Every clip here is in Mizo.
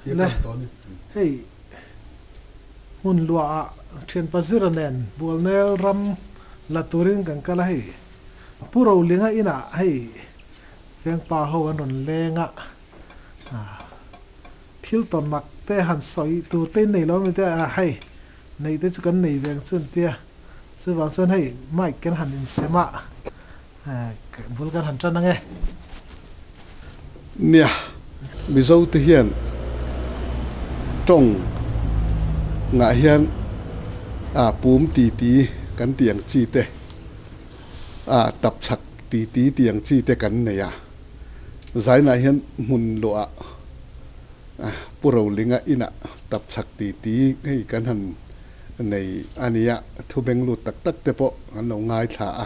Le, hei hmun luah ah thianpa Zira nen Bualnel ram la turin kan kal a hei. Pu Rolinga inah hei vengpa ho an rawn leng a, thil tawn mak te han sawi tur te in nei lo ami te a hei neih te chu kan nei ve ang chu an tia. Chuvang chuan hei mic kan han insem a, bul kan han tan ang e. Nia, Mizo te hian tawng ngah hian a pum titi kan tih ang chi te, a tap chhak titi tih ang chi te kan nei a. Zainah hian hmun luah Pu Rolinga inah tap chhak titi hei kan han nei a nia, thu beng lut tak tak te pawh an lo ngaithla a,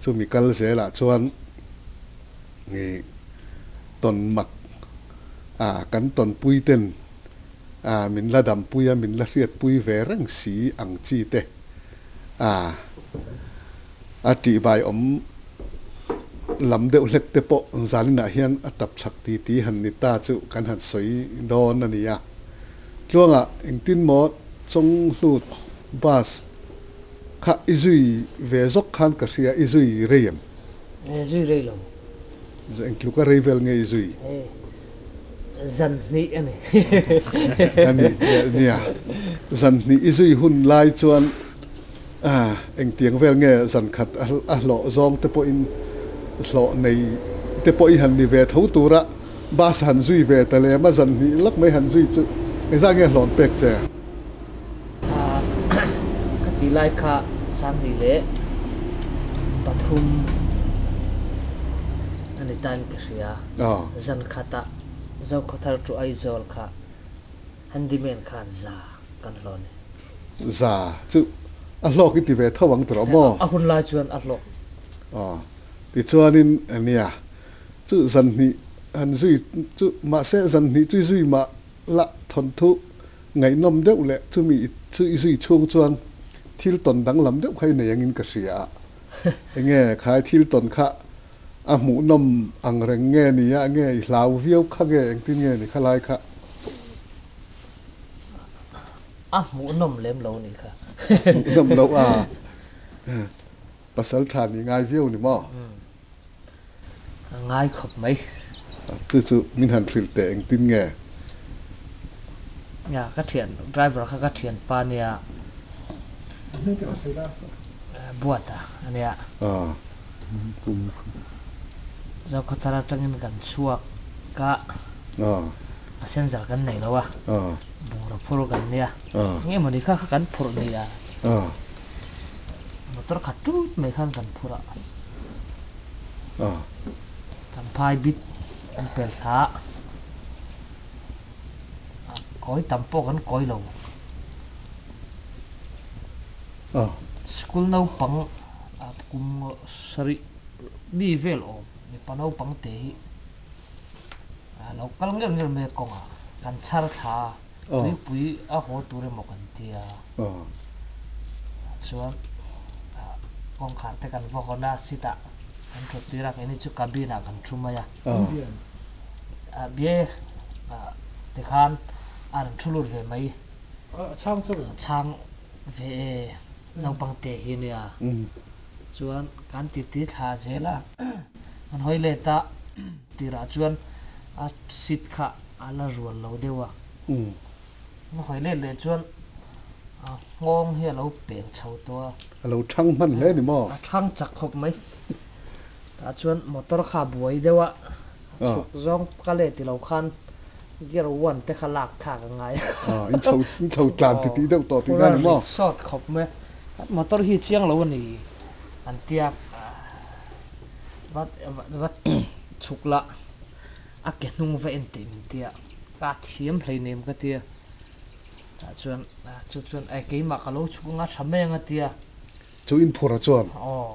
chumi kal zelah chuan ih tawn mak a kan tawnpui ten a min la dampui a, min la hriatpui ve reng si ang chi te a a tihbai awm lam deuh hlek te pawh zaninah hian a tap chhak ti ti han ni ta chu kan han sawi dawn a ni a. Tluangah engtin maw Chawnghlut bus kha i zui ve zawk khan ka hria, i zui rei em? E, zui rei lo. Engtluka rei vel nge i zui? E, zan hnih a ni. A ni, nia. Zan hnih i zui hun lai chuan engtiang vel nge zan khat a hlawh zawng te pawhin hlawh nei te pawh i han ni ve tho tura Bus han zui ve ta lem a, zan hnih lak mai han zui chu engzah nge hlawn pek che? Ka tih lai kha Sanghnih leh pathum a ni tain ka hria. Zan khatah Zokhawthar to Aizawl kha handyman khan za kan hlawn e. Za chu a hlawk i ti ve tho ang tawh maw? A hun lai chuan a hlawk. Tichuanin nia Chu zan hnih han zui chu mahse zan hnih chu i zui mah la thawnthu ngaihnawm deuh leh chumi chu i zui chhung chuan thil tawn danglam deuh kha i nei angin ka hria a. Enge khai thil tawn kha a hmuhnawm ang reng nge ni a nge i hlau viau kha nge engtin nge ni kha lai kha? A hmuhnawm lem lo ni kha. Hmuhnawm loh a. Pasal tha ni ngai viau ni maw? A ngai khawp mai. Chu chu min han hrilh teh engtin nge? Nia, ka thian, driver kha ka thian pa nia. Buata a nia. Zokhawthar atangin kan chhuak a, passenger kan nei lo a, bungraw phur kan nia. Eng emawni kha kha kan phurh nia. Motor khat tut mai khan kan phur a, Champhai bit an pel thla a, kawi tam pawh kan kawi lo. School naupang kum sarih mi vel awm mipa naupang te hi lo kal ngeuh ngeuh mai a kawngah kan chhar thla a. Tuipui a haw tur emaw kan ti a, chuan kawngkhar te kan va hawn a, seat ah kan thut tir a, keini chu cabin ah kan thu mai a. Bye tikhan a rawn thu lut ve mai. Chhang chu? Chhang ve e, naupang te hi nia. Chuan kan titi thla zel a, kan hawi let a, tirah chuan a seat kha A la rual lo deuh a. A hawi let leh chuan a nghawng hi a lo peng chho tawh a. A lo thang hman hle ni maw? A thang chak khawp mai. Tah chuan motor kha a buai deuh a, a chhuk zawng ka let ti lo khan gear one te kha lak thlak a ngai a. In chho in chho tlan ti tih deuh tawh tihna ni maw? Pura rit sawt khawp mai a. Motor hi chiang lo a ni an tia va va chhuk la. A ke hnung va en teh min tia, ka thiam hleinem ka tia. Tah chuan chu chuan ai keimah ka lo chhuk anga tha mai anga tia. Chu inphur a chuan. Aw,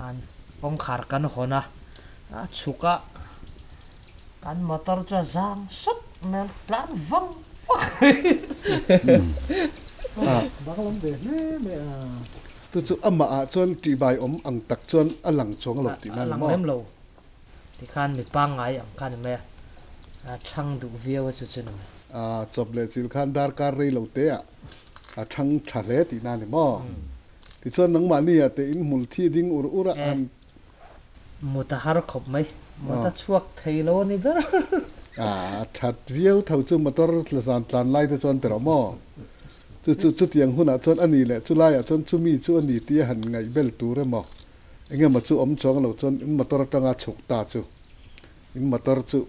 an kawngkhar kan hawn a, a chhuk a, kan motor chu a zang sawt mai a, tlan vang vang mai. Danglam ve hle mai a. Chu chu amah ah chuan tihbai awm ang tak chuan a lang chuang lo tihna ni maw? A lang lem lo. Tikhan mi pangngai ang kha ni mai a. A thang duh viau a chu chu ni mai. A chawp leh chil khan darkar rei lo te ah a thang tha hle tihna a ni maw? Tichuan nangmahni ah te in hmul thi ding ur ur a han. Mut a har khawp mai. Mut a chhuak thei lo a ni ber. A that viau tho chu motor zan tlan lai te chuan ti rawh maw? Chu chu chutiang hunah chuan a ni leh chu laiah chuan chumi chu a ni tia han ngaihbel tur emaw engemaw chu awm chuang lo chuan in motor atanga chhuk ta chu in motor chu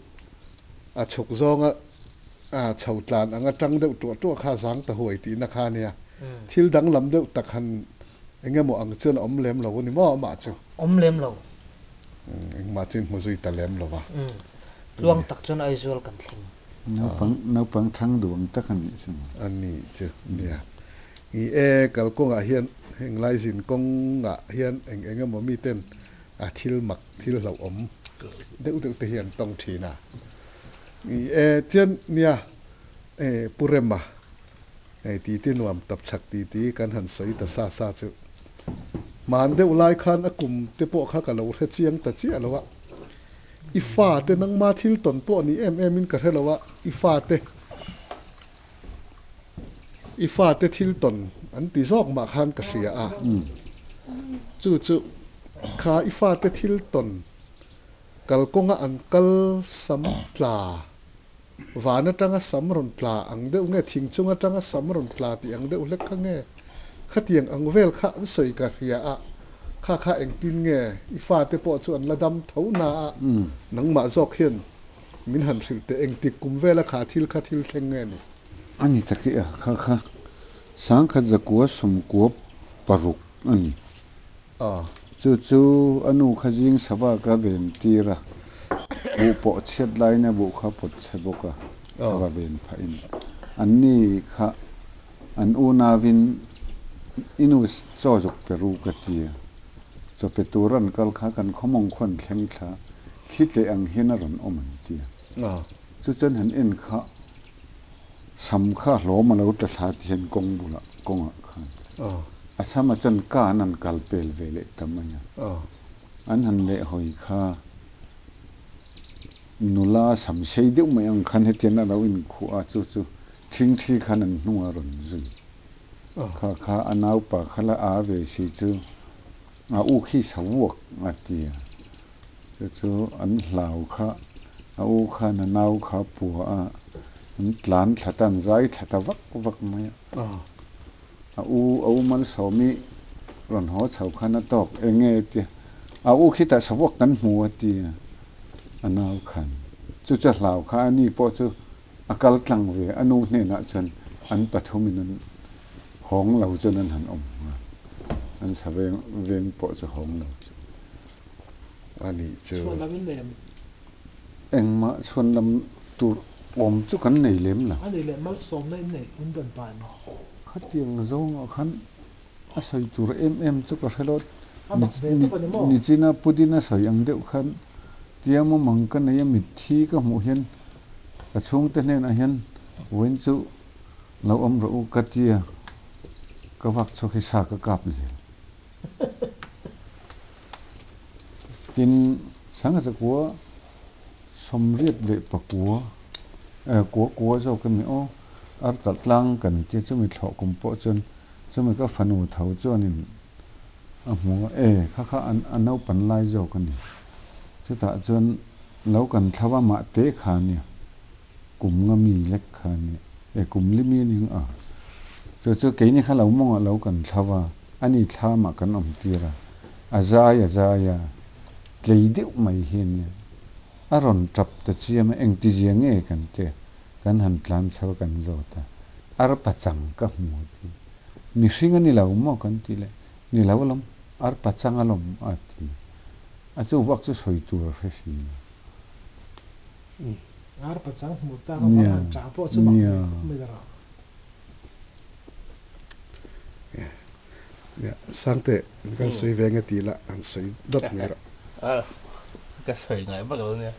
a chhuk zawnga chho tlan anga tang deuh tuah tuah kha a zang ta huai tihna kha a nia. Thil danglam deuh tak han engemaw ang chuan a awm lem lo a ni maw amah chu? Awm lem lo. Engmah chu in hmu zui ta lem lo va. Tluang tak chuan Aizawl kan thleng. Naupang naupang thang duh ang tak a nih chu. A nih chu nia. Ni e, kalkawngah hian heng lai zin kawngah hian eng eng emaw miten a thil mak thil hlauhawm deuh deuh te hi an tawng thin a. Ni e, chuan nia e Pu Rema hei titi nuam tap chhak titi kan han sawi ta sa sa chu. Hman deuh lai khan a kum te pawh kha ka lo hre chiang ta chiah lo a. I fate nangma thil tawn pawh ni em em in ka hre lo a, i fate i fate thil tawn an ti zawk mah khan ka hria a. Chu chu kha i fate thil tawn kalkawnga an kal sam tla van atanga sam rawn tla ang deuh nge thing chung atanga sam rawn tla tih ang deuh hlek kha nge khatiang ang vel kha an sawi ka hria a, kha kha engtin nge i fate pawh chu an la dam tho na a, nangmah zawk hian min han hrilh teh engtik kum vela kha thil kha thil thleng nge ni? A ni tak i a, kha kha sangkhat zakua sawmkua paruk a ni. Chu chu a nu kha zing sava ka ven tir a, buh pawh chhiat laiin a buh kha pawt chhe bawk a, sava ven phahin. Anni kha an unauin i nu chaw zuk pe ru ka ti a, chaw pe tur an kal kha kan khawmawng khuan thleng thla thli tleh ang hian a rawn awm an ti a. Chu chuan han en kha sam kha hlawm a lo tla thla ti hian kawng bulah kawngah khan a sama chuan kan an kal pel ve leh ta mai a. An han leh hawi kha nula sam sei deuh mai ang khan hetian a lo inkhuh a, chu chu thingthi khan an hnungah a rawn zui. Kha kha a naupa kha la a ve si chu a u khi sa vuak a ti a. Chu chu an hlau kha a u khan a nau kha a pua a, an tlan thla ta, an zai thla ta vak vak mai a. A u a u Malsawmi rawn haw chho khan a tawk eng nge tia a u khitah savuak kan hmu a ti a, a nau khan. Chu chu a hlau kha a ni pawh chu a kal tlang ve a nu hnenah chuan an pathumin an hawng lo chuan an han awm nghal. An sa veng veng pawh chu hawng lo chu. A nih chu. Chhuan lam in nei em? Engmah chhuan lam tur awm chu kan nei lem lo. A nih leh malsawmna in nei in dawn pa em? Khatiang zawngah khan a sawi tur em em chu ka hre lo. A mak ve tawp a ni maw? Nichina Pudina sawi ang deuh khan tia mumang ka nei a mitthi ka hmuh hian ka chhungte hnenah hian vawiin chu lo awm rawh u ka tia ka vak chhuak hi sa ka kap zel. Tin, Sangha Zakua sawmriat leh pakua, eh, kua kua zawk emi aw, ar talh tlang kan tia chumi thlawh kum pawh chuan chumi ka fanu tho chuanin a hmu a, eh, kha kha a naupan lai zawk a ni. Chutah chuan lo kan thlo a mah te kha a nia, kum nga mi lek kha a nia, eh, kum li mi a ning a. Chu chu keini kha lo mawngah lo kan thlo a. A ni thlamah kan awm tir a, a zai a zai a, tlei deuh mai hi a nia. A rawn tap ta chiam a, engtizia nge kan ti a, kan han tlan chho a kan zawt a, arpa chang ka hmu a ti. Mihring a ni lo maw kan ti leh, ni lo alawm, arpa chang alawm a ti. A chu vak chu sawi tur a hre si lo. Arpa chang hmu tak avang han tah pawh chu mak ve khawp mai dara. Sangte kan sawi ve nge tih lah han sawi dawt mai rawh. Ka sawi ngai vak lo nia.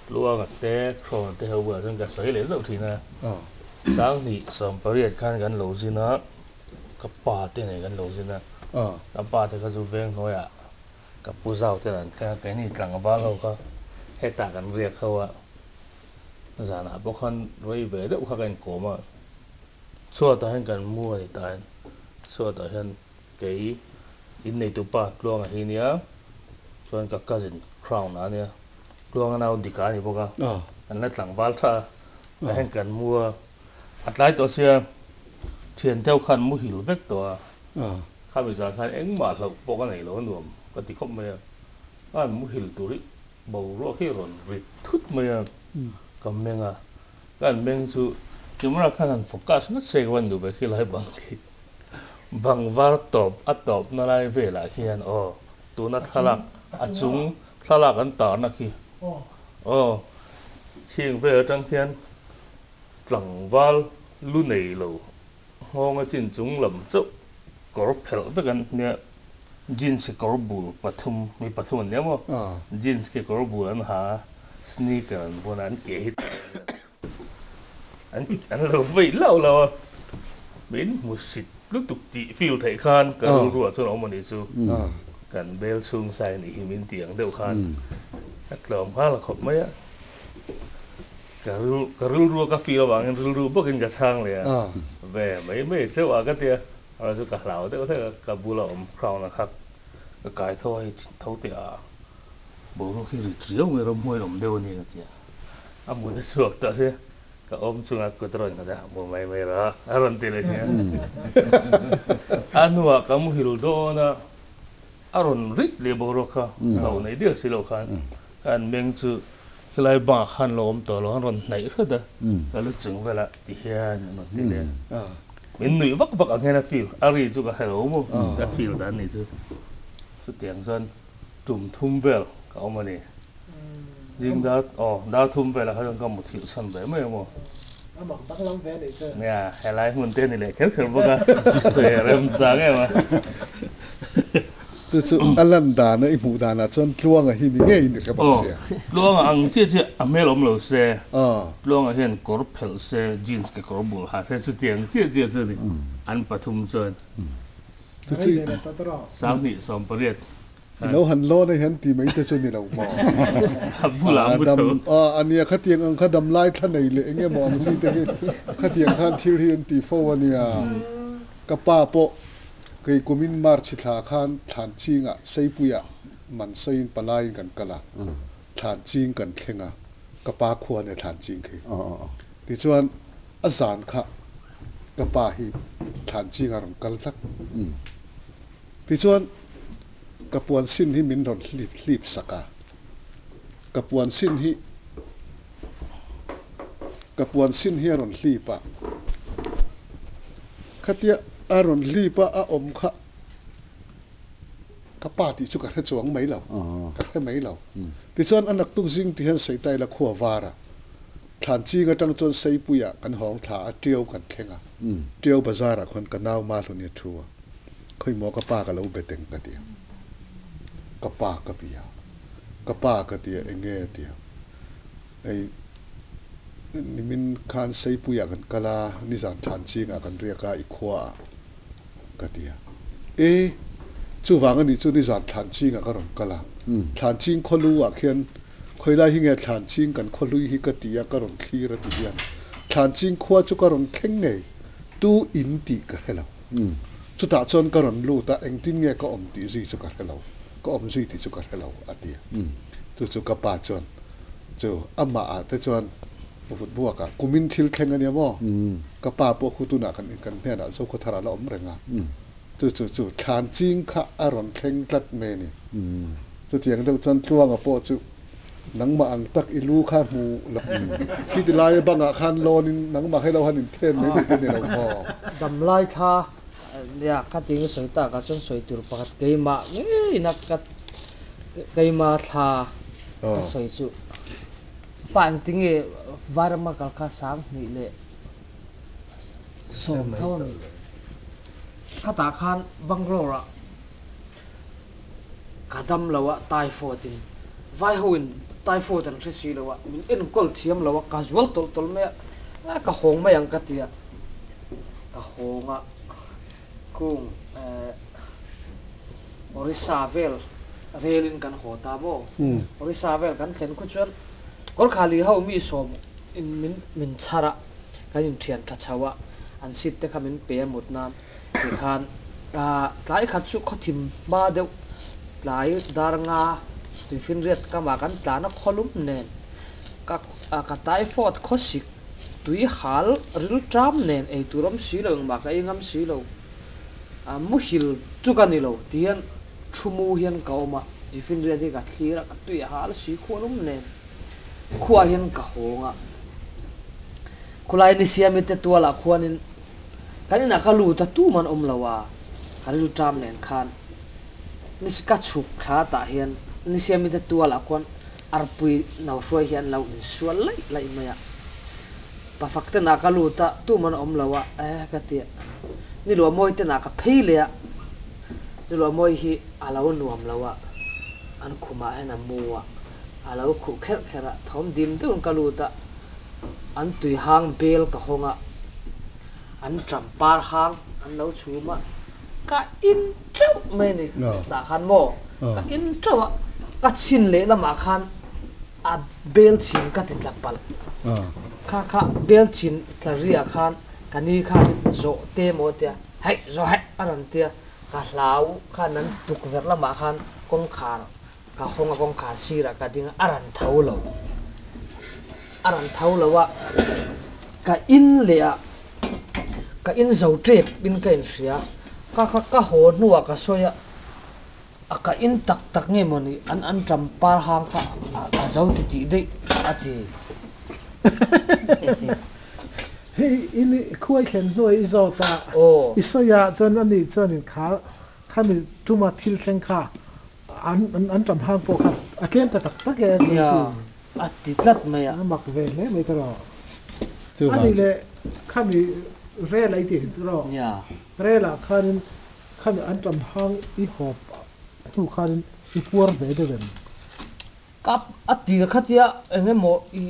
Tluanga te, Hrawn te ho bulah chuan ka sawi leh zauh thin a. Sanghnih sawmpariat khan kan lo zin a, ka pa te nen kan lo zin a. Ka pa te kha chu veng hnuaiah ka pu zau ten an thleng a, keini tlangval ho kha hetah kan riak ho a. Zanah pawh khan rei ve deuh kha ka inkawm a, chhuatah hian kan mu a ni ta hian chhuatah hian kei inneitu pa Tluanga hi nia chuan ka cousin Crown a nia Tluanga nau Dika a ni bawk a, kan la tlangval tha a, tah hian kan mu a, a tlai tawh sia thian deuh khan muhil vek tawh a, khami zan khan engmah hlauh pawh ka nei lo a nuam ka ti khawp mai a, khan muhil tur hi Boruak hi rawn rit thut mai a, ka meng a, ka han meng chu camera khan han focus ngat se ka van duh ve khi lai bang khi bang var tawp a tawp na lai velah khian aw tuna thlalak a chung thlalak an tarna khi aw khing vel atang khian tlangval lu nei lo Nghawnga chin chung lam chauh kawr phelh vek an nia, jeans kekawr bul pathum, mi pathum an nia maw? Jeans kekawr bul an ha a, sneaker an bun a, an ke hi an an lo vei hlauh hlauh a, min hmu sit lutuk tih feel theih khan ka rilruah chuan awm a nih chu, kan bel chhung sai nih hi min tih ang deuh khan ka tlawm nghal khawp mai a. Ka ril ka rilru a ka feel avangin rilru bawkin ka chhang leh a, ve mai mai chauh a ka ti a, erawh chu ka hlau deuh hlek a, ka bula awm crown a kha ka kai tho a hei tho teh a, boruak hi rit riau mai ramhuai awm deuh a ni ka ti a, a mut a chhuak tawh sia, ka awm chunga kut a rawn nghat a, mu mai mai rawh a rawn ti leh nia, a hnuah ka muhil dawn a, a rawn rit leh boruak kha hlauh nei der si loh khan ka han meng chu Khilai bangah khan lo awm tawh lo, an rawn hnaih hret a, ka lu chung velah ti hian an rawn ti leh a, min nuih vak vak ang hian a feel, a ri chu ka hre lo maw, ka feel dan ni chu. Chutiang chuan tum thum vel ka awm a ni. Zing dar, aw, dar thum velah kha chuan ka muthilh san ve mai a maw. A mak danglam ve a nih chu. Nia, helai hmun te a ni leh kher kher bawk a, sawi a remchang em a. Chu chu a lan dana i hmuh danah chuan Tluanga hi ni ngei in i hre bawk sia. Aw, Tluanga ang chiah chiah a hmel awm lo se, Tluanga hian kawr phelh se, jeans ke kawr bul ha se chutiang chiah chiah chu a ni, an pathum chuan. Chu chu 2018 I lo han lawn a hian ti mai te chu ni lo maw? A bulah a mu tho. A nia khatiang ang kha damlai thla nei leh eng emaw ang chi te hi khatiang khan thil hi an ti fo a nia. Ka pa pawh Kei kumin March thla khan thlan chingah Seipuiah man sawiin palaiin kan kal a, thlan ching kan thleng a, ka pa khua nia thlan ching khi. Tichuan a zan kha ka pa hi thlan chingah rawn kal tlat. Tichuan ka puan sin hi min rawn hlip hlip sak a, ka puan sin hi ka puan sin hi a rawn hlip a, Khatia a rawn hlip a a awm kha ka pa tih chu ka hre chuang mai lo, ka hre mai lo. Tichuan a naktuk zing ti hian Seitaila khua var a, thlan ching atang chuan Seipuiah kan hawng thla a, Tiau kan thleng a, Tiau bazar ah khuan ka nau Mahluni a thu a, Khawimaw ka pa ka lo be teng ka ti a, ka pa ka bia, ka pa ka ti a, enge a ti a, hei Nimin khan Seipuiah kan kal a, nizan thlan chingah kan riak a, i khuaah ka ti a. E, chuvang a nih chu nizan thlan chingah ka rawn kal a. Thlan ching khawlu ah khian khawilai hi nge thlan ching kan khawhlui hi ka ti a, ka rawn thlir a ti hian thlan ching khua chu ka rawn thleng ngei, tu in tih ka hre lo. Chutah chuan ka rawn lut a, engtin nge ka awm tih zui chu ka hre lo, ka awm zui tih chu ka hre lo a ti a. Chu chu ka pa chuan Chu amah ah te chuan vut buak a, kumin thil thleng a nia maw? Ka pa pawh khu tunah kan kan hnenah Zokhawthar ah la awm reng a. Chu chu chu thlan ching kha a rawn thleng tlat mai a ni. Chutiang deuh chuan Tluanga pawh chu nangmah ang tak i lu kha hmu lo. Khiti laia bangah khan lawn in nangmah hei lo han inthen mai mai te ni lo maw? Damlai thla nia khatin sawi tak ah chuan sawi tur pakhat keimah ngeiin a ka keimah thla Ka sawi chu pa engti nge Vairama kal kha 2010 tho a mi? Khatah khan Bangalore ah ka dam lo a typhoid in vai ho in typhoid an hre si lo a min enkawl thiam lo a ka zual tawlh tawlh mai a ka hawng mai ang ka ti a ka hawng a Kung Orissa vel relin kan haw ta maw? Orissa vel kan thlen khu chuan Gorkhali ho mi sawm In min min chhar a, kan inthian tha chho a, an seat te kha min pe a mut nan tikhan tlai khat chu khawthim hma deuh tlai dar nga tuifinriat kamah kan tlan a khawlum nen ka ka typhoid khawsik tui hal ril ṭam nen ei tur awm si lo engmah ka ei ngam si lo muhil chu ka ni lo tihian thu mu hian ka awm a tuifinriat hi ka thlir a ka tui a hal si khualum nen. Khuaah hian ka hawng a, khulai ni siami te tualah khuanin kan inah ka lut a, tuman awm lo a, ka rilṭam nen khan ni ka chhuk thla tah hian ni siami te tualah khuan arpui no hruai hi an lo insual laih laih mai a, pafak tenah ka lut a, tuman awm lo a, eh ka ti a, ni luahmawi tenah ka phei leh a, ni luahmawi hi a lo nuam lo a, an khumah hian a mu a. A lo khuh kherh kherh a, thawm dim deuhin ka lut a, an tui hang bel ka hawng a, an ṭam par hang an lo chhum a, ka in ṭeuh mai a ni tah khan maw, ka in ṭeuh a, ka chhin leh lamah khan a bel chhin ka ti tla palh, kha kha bel chhin tla riah khan ka ni khanin zawh te maw tia, haih zawh haih a rawn tia, ka hlau khan an tukverh lamah khan kawngkhar Ka hawng a kawngkhar sirah ka ding a, a rawn tho lo. A rawn tho lo a, ka in leh a, ka in zo tep in ka inhria. Ka kha ka haw hnuah ka sawi a, a ka in tak tak nge maw ni, an an ṭam par hang kha a zo ti tih daih a ti. Hei in khuai thlen hnuah i zawt a, i sawi ah chuan ani chuan in khar khami tuma thil thleng kha An an ṭam hang pawh kha a tlem ta tak tak e a ti. Nia, a ti tlat mai a. A mak ve hle mai ta rawh. A nih leh khami rel a i ti rawh. Nia. Rel ah khanin khami an ṭam hang i hawp hnu khanin i puar ve deuh em? Ka a tir khatia eng emaw i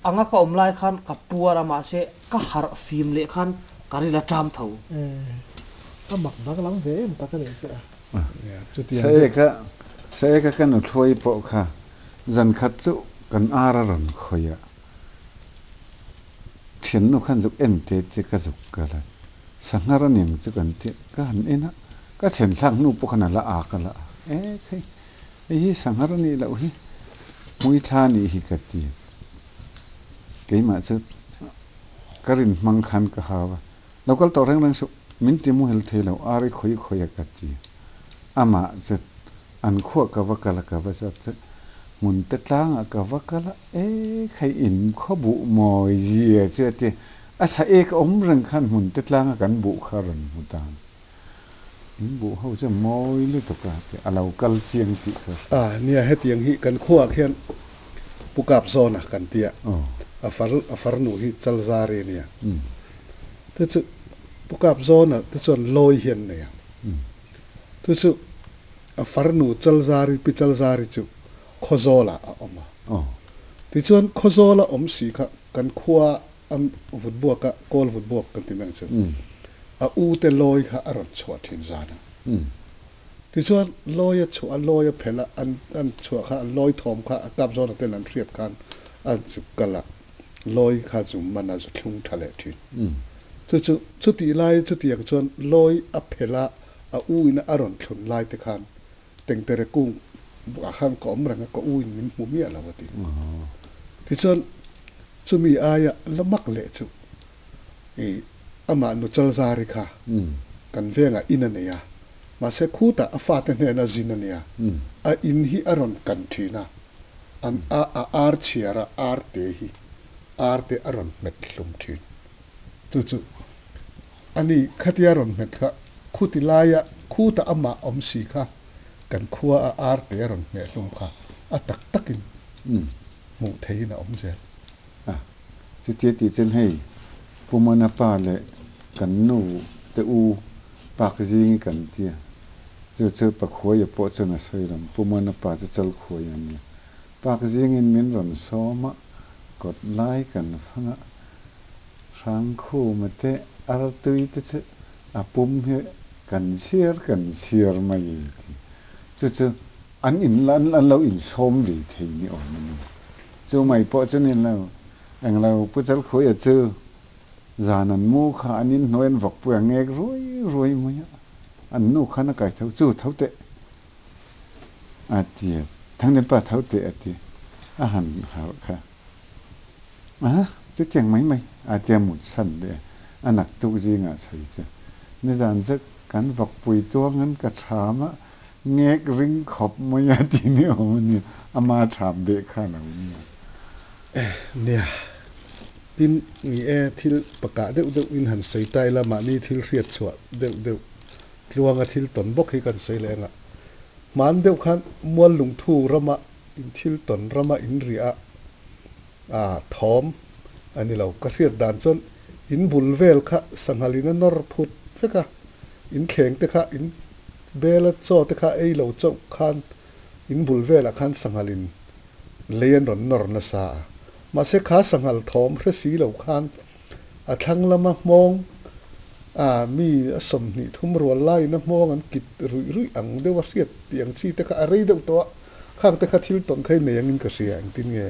anga ka awm lai khan ka puar a mahse ka harh fim leh khan ka ril a ṭam tho. A mak danglam ve em tak a nih chu a. Saeka Saeka ka nuthlawi pawh kha zan khat chu kan ar a rawn khawih a, thiannu khan zuk en te che ka zuk kal a, sanghar a ning chu kan ti ka han en a, ka thlen thlak hnu pawh khan a la ak a la ak e khei hei hi sanghar a nih loh hi hmuithla a nih hi ka ti keimah chu ka rin hmang khan ka hau a. Lo kal tawh reng reng suh, min ti muhil thei lo, ari khawi khawi a ka ti. Amah chu an khuah ka va kal a, ka va zawt chu hmun te tlangah ka va kal a, e khai in khaw buh mawi zia chu a ti. A sa ek awm reng khan hmun te tlanga kan buh kha a rawn hmu ta. In buh ho chu mawi lutuk a ti, a lo kal chiang tih ka hria. A nia, hetiang hi kan khuaah khian Pu Kap Zawna kan tia, a far a farnu hi Chalzari a nia. Te chu Pu Kap Zawna te chuan lawi hi an nei a. Chu chu a farnu Chalzari, Pi Chalzari chu Khawzawlah a awm a. Tichuan Khawzawla awm si kha kan khua a vut buak a, kawl vut buak kan ti mai ang chu. A u te lawi kha a rawn chhuah thin zan a. Tichuan lawi a chhuah a, lawi a phelh a, an an chhuah kha an lawi thawm kha a kap zawna ten an hriat khan a zuk kal a, lawi kha zu man a zu thlung tha leh thin. Chu chu chutih lai chutiang chuan lawi a phelh a, a u in a rawn thlun lai te khan Tengtere kung ah khan ka awm reng a, ka u in min hmu miah lo a ti. Tichuan chumi aia la mak leh chu i amah nu Chalzari kha kan vengah in a nei a, mahse khutah a fate hnena zin a nia, a in hi a rawn kan thin a, an a a ar chhiar a ar te hi ar te a rawn hmet hlum thin. Chu chu ani khatia rawn hmet kha khuti laia khuta amah awm si kha kan khua a ar te a rawn hmeh hlum kha a tak takin hmuh theihin a awm zel. A, chutia tih chuan hei Pu Mana pa leh kan nu te u pak zing i kan tia, chu chu Pakhuaia pawh chuan a sawi lam, Pu Mana pa chu Chalkhuai a nia. Pak zingin min rawn sawm a, kawt lai kan fang a, Hrangkhuma te artui te chu a pum hi kan chhiar kan chhiar mai ti. Chu chu an in an lo insawm ve thei ni awm a ni. Chu mai pawh chu ni lo. Englo Pu Chalkhuia chu zan an mu kha an inhnuai an vawkpui a ngek ruai ruai mai a, an nu khan a kai tho chu tho teh a ti a, Thangdenpa tho teh a ti a han harh kha a, chutiang mai mai a tia mut san leh a, a naktuk zingah sawi chu nizan chu kan vawkpui tuangin ka tham a, ngek ring khawp mai a ti ni awm a nia, ama tham beh kha a lo nia. Nia, tin ni e, thil pakah deuh deuh in han sawi ta ila, mahni thil hriat chhuah deuh deuh tluanga thil tawn bawk hi kan sawi leh engah. Hman deuh khan mual lungthu rama in thil tawn rama in riah a thawm a ni lo. Ka hriat dan chuan in bul vel kha sanghal in a nawr phut vek a, in thleng te kha in bela chaw te kha ei lo chauh khan in bul velah khan sanghal in lei an rawn nawr nasa a. Mahse kha sanghal thawm hre si lo khan a thlang lama hmawng a mi a 23 rual laiin a hmawng an kit ruih ruih ang deuh a hriat tih ang chi te kha a rei deuh tawh a, khang te kha thil tawn kha i nei angin ka hria engtin nge?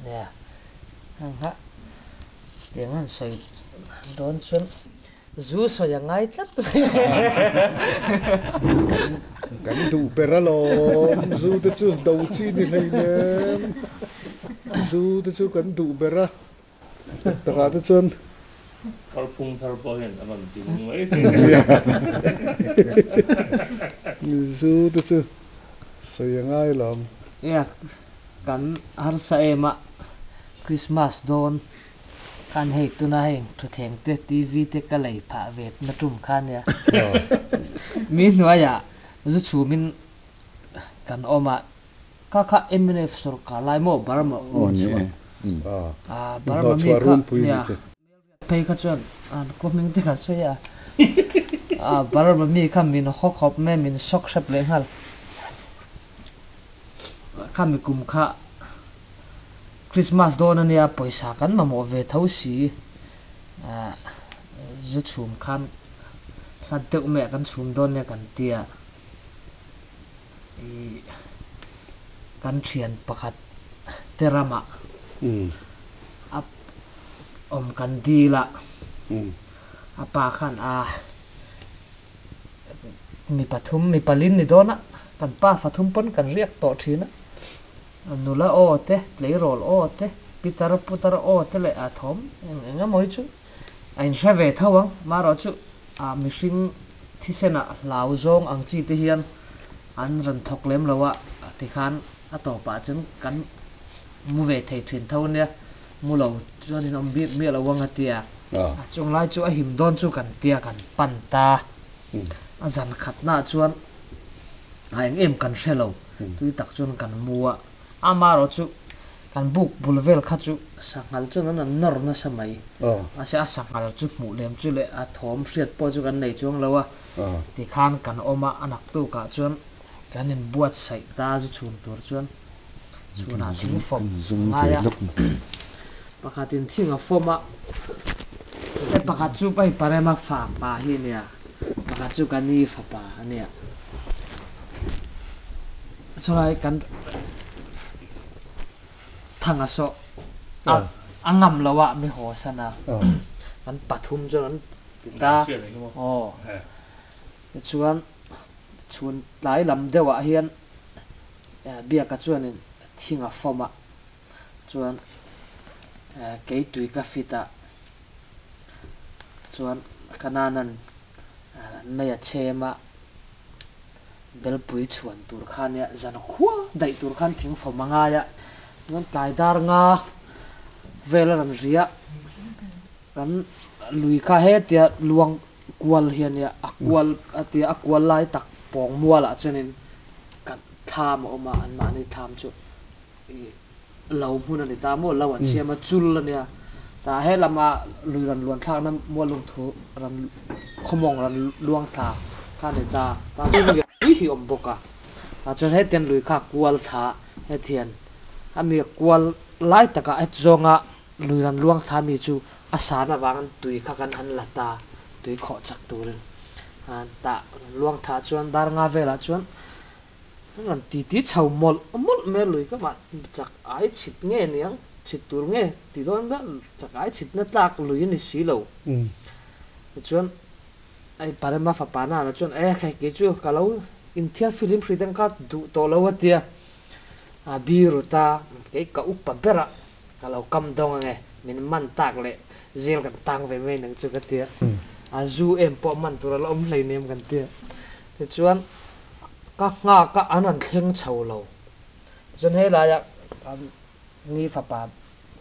Nia, heng kha tiang an sawi dawn chuan Zu sawi a ngai tlat mai. Kan duh ber alawm, zu te chu do chi ni hleinem. Zu te chu kan duh ber a, takah te chuan. Kalphung thar pawh hian a rawn ti nung mai thei. Zu te chu sawi a ngai alawm. Nia, kan harsa em a, Christmas dawn Khan hei tuna heng thutthleng te TV te ka lei phah ve na tum kha nia. Mi hnuaiah zu chhumin kan awm a, kha kha mnf sorkar lai maw Burma um chhuah a Burma mi kha nia phei kha chuan an khaw hming te kan sawi a, a Burma mi kha min haw khawp mai min shock hrep leh nghal. Kha mi kum kha Christmas dawn ania pawisa kan mamawh ve tho si zu chhum khan hlat deuh mai ah kan chhum dawn nia kan tia ih kan thian pakhat te ramah a awm kan dil a a pa khan a Mi pathum, mi palin ni dawn a, kan pa fathum pawn kan riak tawh thin a. Nula aw te, tleirawl aw te, pitar putar aw te leh a thawm eng eng emaw hi chu a inhre ve tho ang. Marawh chu a mihring thisenah hlau zawng ang chi te hian an rawn thawk lem lo a, tikhan a tawpah chuan kan mu ve thei thin tho ania. Mu lo chuan in awm bik miah lo ang a ti a. A chung lai chu a him dawn chu kan tia kan pan ta. A zan khatnaah chuan a eng em kan hre lo. Tui tak chuan kan mu a. Amaherawh chu kan buk bul vel kha chu sanghal chuan an rawn nawr nasa mai. Mahse a sanghal chu hmuh lem chu leh a thawm hriat pawh chu kan nei chuang lo a. Tikhan kan awm a, a naktukah chuan kan inbuatsaih ta zu chhun tur chuan. Chhunah thing fawm a ngai a, pakhatin thing a fawm a, he pakhat chu hei Parema fapa hi a nia, pakhat chu ka ni fapa a nia. Chulai kan thanga sawh a a ngam lo a mi haw san a, kan pathum chuan an ti ta, aw tichuan chhun tlai lam deuhah hian Biaka chuanin thing a fawm a, chuan kei tui ka fit a, chuan ka nanan mei a chhem a, belpui chhuan tur kha nia zan khua daih tur khan thing fawm a ngai a, chuan tlai dar nga vel a rawn ri a, kan lui kha hetia luang kual hi a nia, a kual a tia a kual lai tak pawng mualah chuanin Kan thlam a awm a, anmahni thlam chu ih lo hmun a ni ta maw, lo an siam a, chul a nia. Tah he lama lui ran luan thlakna mual lungthu ran khawmawng ran luang thla kha a ni ta. Tah tui hi hi awm bawk a, tah chuan hetiang lui kha kual thla hetiang a mi kual lai takah het zawnga lui ran luang thla mi chu a san avangin tui kha kan han la ta, tui khawh chak turin. Tah luang thla chuan dar nga velah chuan An rawn titi chho mawlh mawlh mai a, lui ka mah chak ai chhit nge niang. Chhit tur nge ti dawn ber chakai chhitna tlak lui a ni si lo. Tichuan hei Parema fapa nana chuan e khai kei chu ka lo inthiar filim hrih dang kha duh tawh lo a tia. A biru ta kei ka upa berah ka lo kam dawng ange min man tak leh zel kan tang ve mai nang chu ka tia. A zu em pawh man tur a la awm hleinem kan tia. Tichuan ka nghak a an rawn thleng chho lo. Tichuan helaiah kan Ni fapa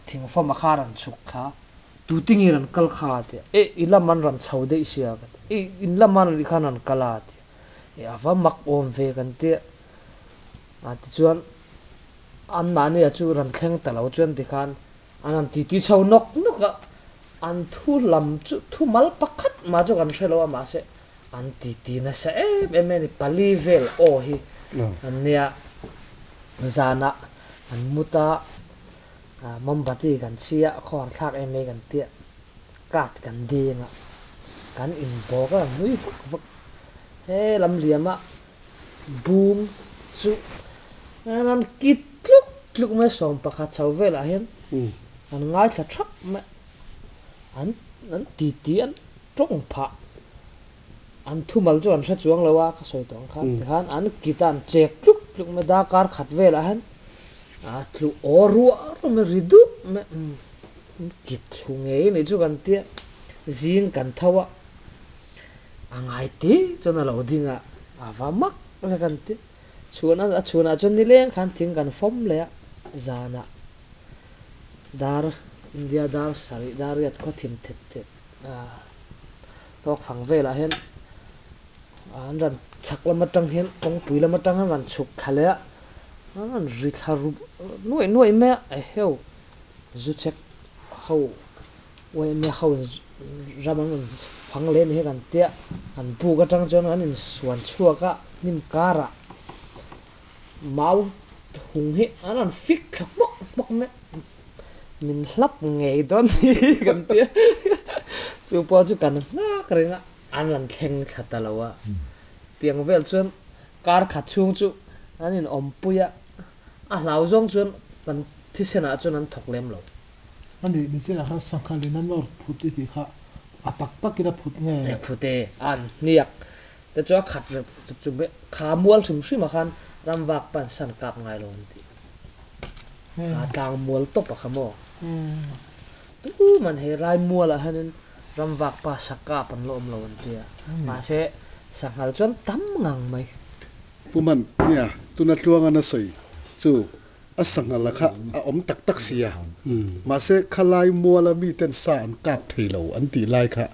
thingfawma kha a rawn chhuk thla, Tutingi rawn kal kha a ti a, Eh, i lam an rawn chho daih sia ka ti a, Eh, in lam an ri khan rawn kal a a ti a, Eh, a va mak awm ve kan ti a, a tichuan anmahnia chu rawn thleng ta lo chuan tikhan an rawn titi chho nawk nawk a, an thu lam chu thu mal pakhat mah chu kan hre lo a mahse an titi nasa em em a ni, pali vel aw hi an nia zanah An mut a, mombati kan chhi a, khawhar thlak em mai kan tia, card kan deng a, kan inbawk a, kan nui vak vak. He lam liama bung chu an kit tluk tluk mai, 11 chho velah hian an ngaithla thap mai, an an titi an tawng phah. An thumal chu an hre chuang lo a, ka sawi tawh ang khan tikhan an kit a an chek tluk tluk mai darkar khat velah hian a tlu aw ruah ruah mai ri dup mai umm an kit thlu ngei a nih chu kan tia zing kan tho a, a ngai te chuan a lo ding a, a va mak vek an tia chhun a chhunah chuan nileng khan thing kan fawm leh a zanah dar India dar sarih dar riat khaw thim thet thet a. Tawk fang velah hian an rawn chhak lam atang hian kawngpui lam atang hian rawn chhuk thla leh a, an rawn ri thla rup nuaih nuaih mai a, eheu zu chek ho uaihmia ho in ram an rawn fang leh ni hi kan tia, kan buk atang chuan an insuan chhuak a hnim karah mau hung hi an rawn fik thla hmawk hmawk mai a. Min hlap ngei dawn ni kan ti a, chu pawh chu kan nghak reng a, an rawn thleng thla ta lo a. Tiang vel chuan kar khat chhung chu an inawmpui a, a hlau zawng chuan kan thisenah chuan an thawk lem lo. A nih ni chiah khan Sanghalin a nawr phut i tih kha a tak takin a phut nge? E phut e, a an hniak te chu a khat rep chu kha mual hrim hrim ah khan ramvak pan san kap ngai lo an ti. A tlang mual tawp a kha maw? Tu man hei rai mualah hianin ramvak pa sa kap an la awm lo an tia. Mahse sanghal chuan tam ngang mai. Pu Man, nia, tuna tluanga na sawi chu a sanghal a kha a awm tak tak sia. Mahse khalai muala miten sa an kap thei lo an tih lai kha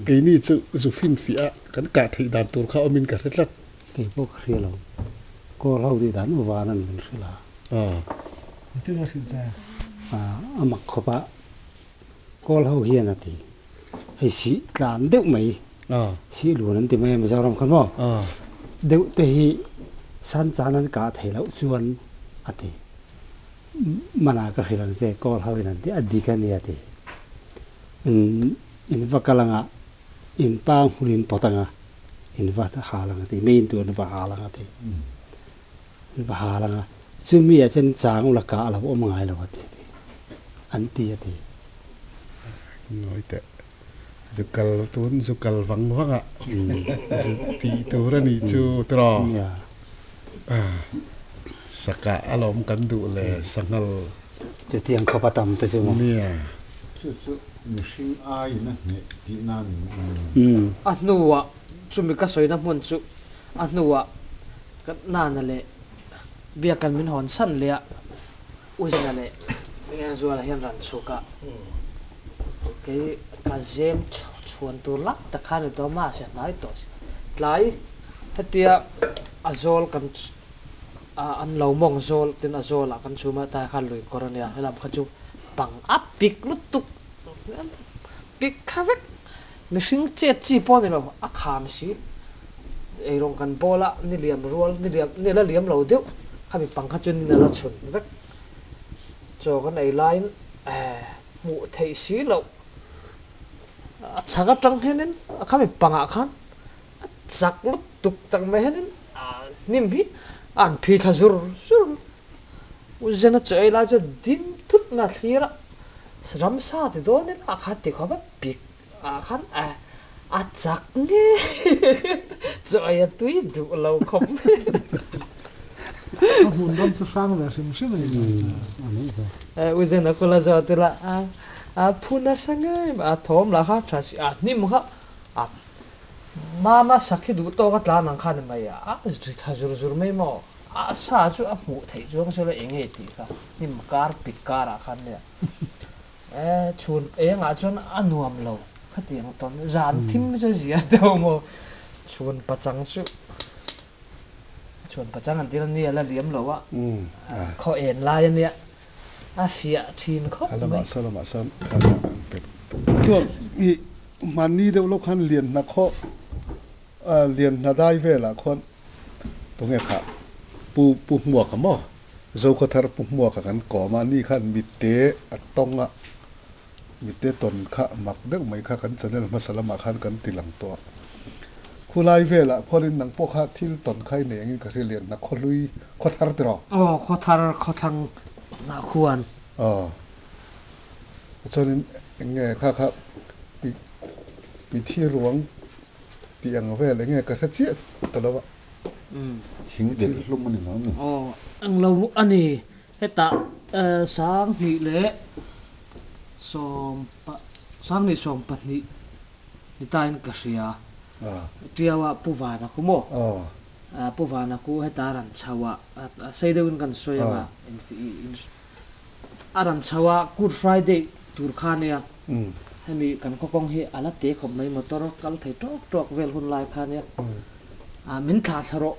keini chu zu finfiah a kan kah theih dan tur kha awmin ka hre tlat. Kei pawh ka hria lo. Kawl ho tih dan uvan an min hrilh a. Engtin a hrilh che? A mak khawp a, kawl ho hian a ti. Hei sih tlan deuh mai, sih lun an ti mai a Mizoram khan maw? Deuh te hi san chan an kah theih loh chuan a ti. Mana ka hrilh ang che kawl ho in an ti, a dik a ni a ti. In va kal anga In pa hmun in pawt anga in va hal anga ti, main tur in va hal anga ti, in va hal anga chumi ah chuan chang ula kah a lo awm ngai lo a ti ti, an ti a ti. Ngawi teh, zu kal tun zu kal vang vang a zu tih tur a nih chu tiraw? Sakah alawm kan duh le sanghal. Chutiang khawp a tam te chu maw? Nia. Chu chu mihring aiin a hneh tihna a ni maw? A hnuah chumi ka sawina hmun chu a hnuah ka nana leh biakan min hawn san leh a, Uzina leh Engzuala hian ran chhuk a, kei ka zem chhuan tur lak tak kha a ni tawh a, mahse a hnai tawh si. Tlai hetia a zawl kan an lo mawng zawl tin a zawlah kan chhum a, tlai khan lui kawr a nia, helam kha chu pang a pik lutuk pik kha vek mihring chet chi pawh a ni lo, a kham si eirawng kan bawl a ni liam rual ni liam ni la liam lo deuh khami pang kha chu ni na la chhun vek chaw kan ei laiin hmuh theih si loh a chhak atang hianin khami pangah khan A chak lutuk tak mai hianin hnim hi a han phi thla zur zur. U Zena chaw ei lai chu ding thut na thlir a ramsa ti dawn ila a khat ti khawp a pik ah khan a a chak nge chaw ei a tui duh lo khawp mai. A hmun ram chu hrang ve hrim hrim a ni dan chu. U Zena kula zawt ila a a phu nasa ngei mai a thawm lah kha tha si a hnim kha a mama sakhi duh tawk a tlan ang kha ni mai a a ri tha zur zur mai maw a sa chu a hmuh theih chuang sela eng nge tih kha hnim kar pik karah khan nia e chhun engah chuan a nuam lo khatiang tawn zan thim chu a zia deuh maw chhun pachang chu chhun pachang an tir ania la liam lo a khaw en lai ania a fiah thin khawp mai. Salamah sawn an pe chuan i mahni deuh lawk khan lian hna khaw lian hna dai velah khuan tunge kha pu pu hmuaka maw Zokhawthar pu hmuaka kan kawm a ni khan mitte a tawng a mitte tawn kha mak deuh mai kha kan channel hmasa lamah khan kan ti lang tawh a khulai velah khuanin nang pawh kha thil tawn kha i nei angin ka hria lian hna khawhlui khawthar tiraw? Aw khawthar khawthlang ah khuan. Aw chuanin eng nge kha kha pi pi thi ruang tih ang vel eng nge ka hre chiah ta lo a. Thing delh hlum a ni lo a ni. Aw ang lo a ni hetah sanghnih leh sawm sanghnih sawm pahnih ni tain ka hria. Tiaua Pu Vana khu maw? Pu Vana khu heta a rawn chho a, sei deuhin kan sawi ang a, a rawn chho a, Good Friday tur kha nia, hemi kan khawkawng hi a la te khawp mai, motor kal thei tawk tawk vel hun lai kha nia, min thlah thla rawh,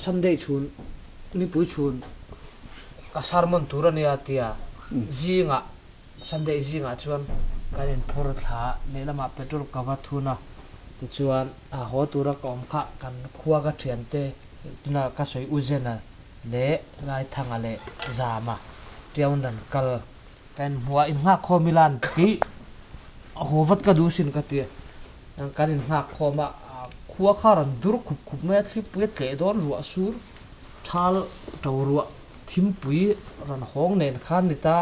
Sunday chhun, nipui chhun ka sermon tur a nia tia zingah Sunday zingah chuan kan inphur thla a, lehlamah petrol ka va thun a, tichuan a haw tura ka awm kha kan khua ka thiante tuna ka sawi U Zena leh Laithanga leh Zama Tiaun ran kal ka inhmuh a, innghak khawm ila an ti, haw vat ka duh sin ka ti a, kan innghak khawm a, khua kha rawn dur khup khup mai a, thlipui a tleh dawn ruah sur thal to ruah thimpui rawn hawng nen khan ni ta.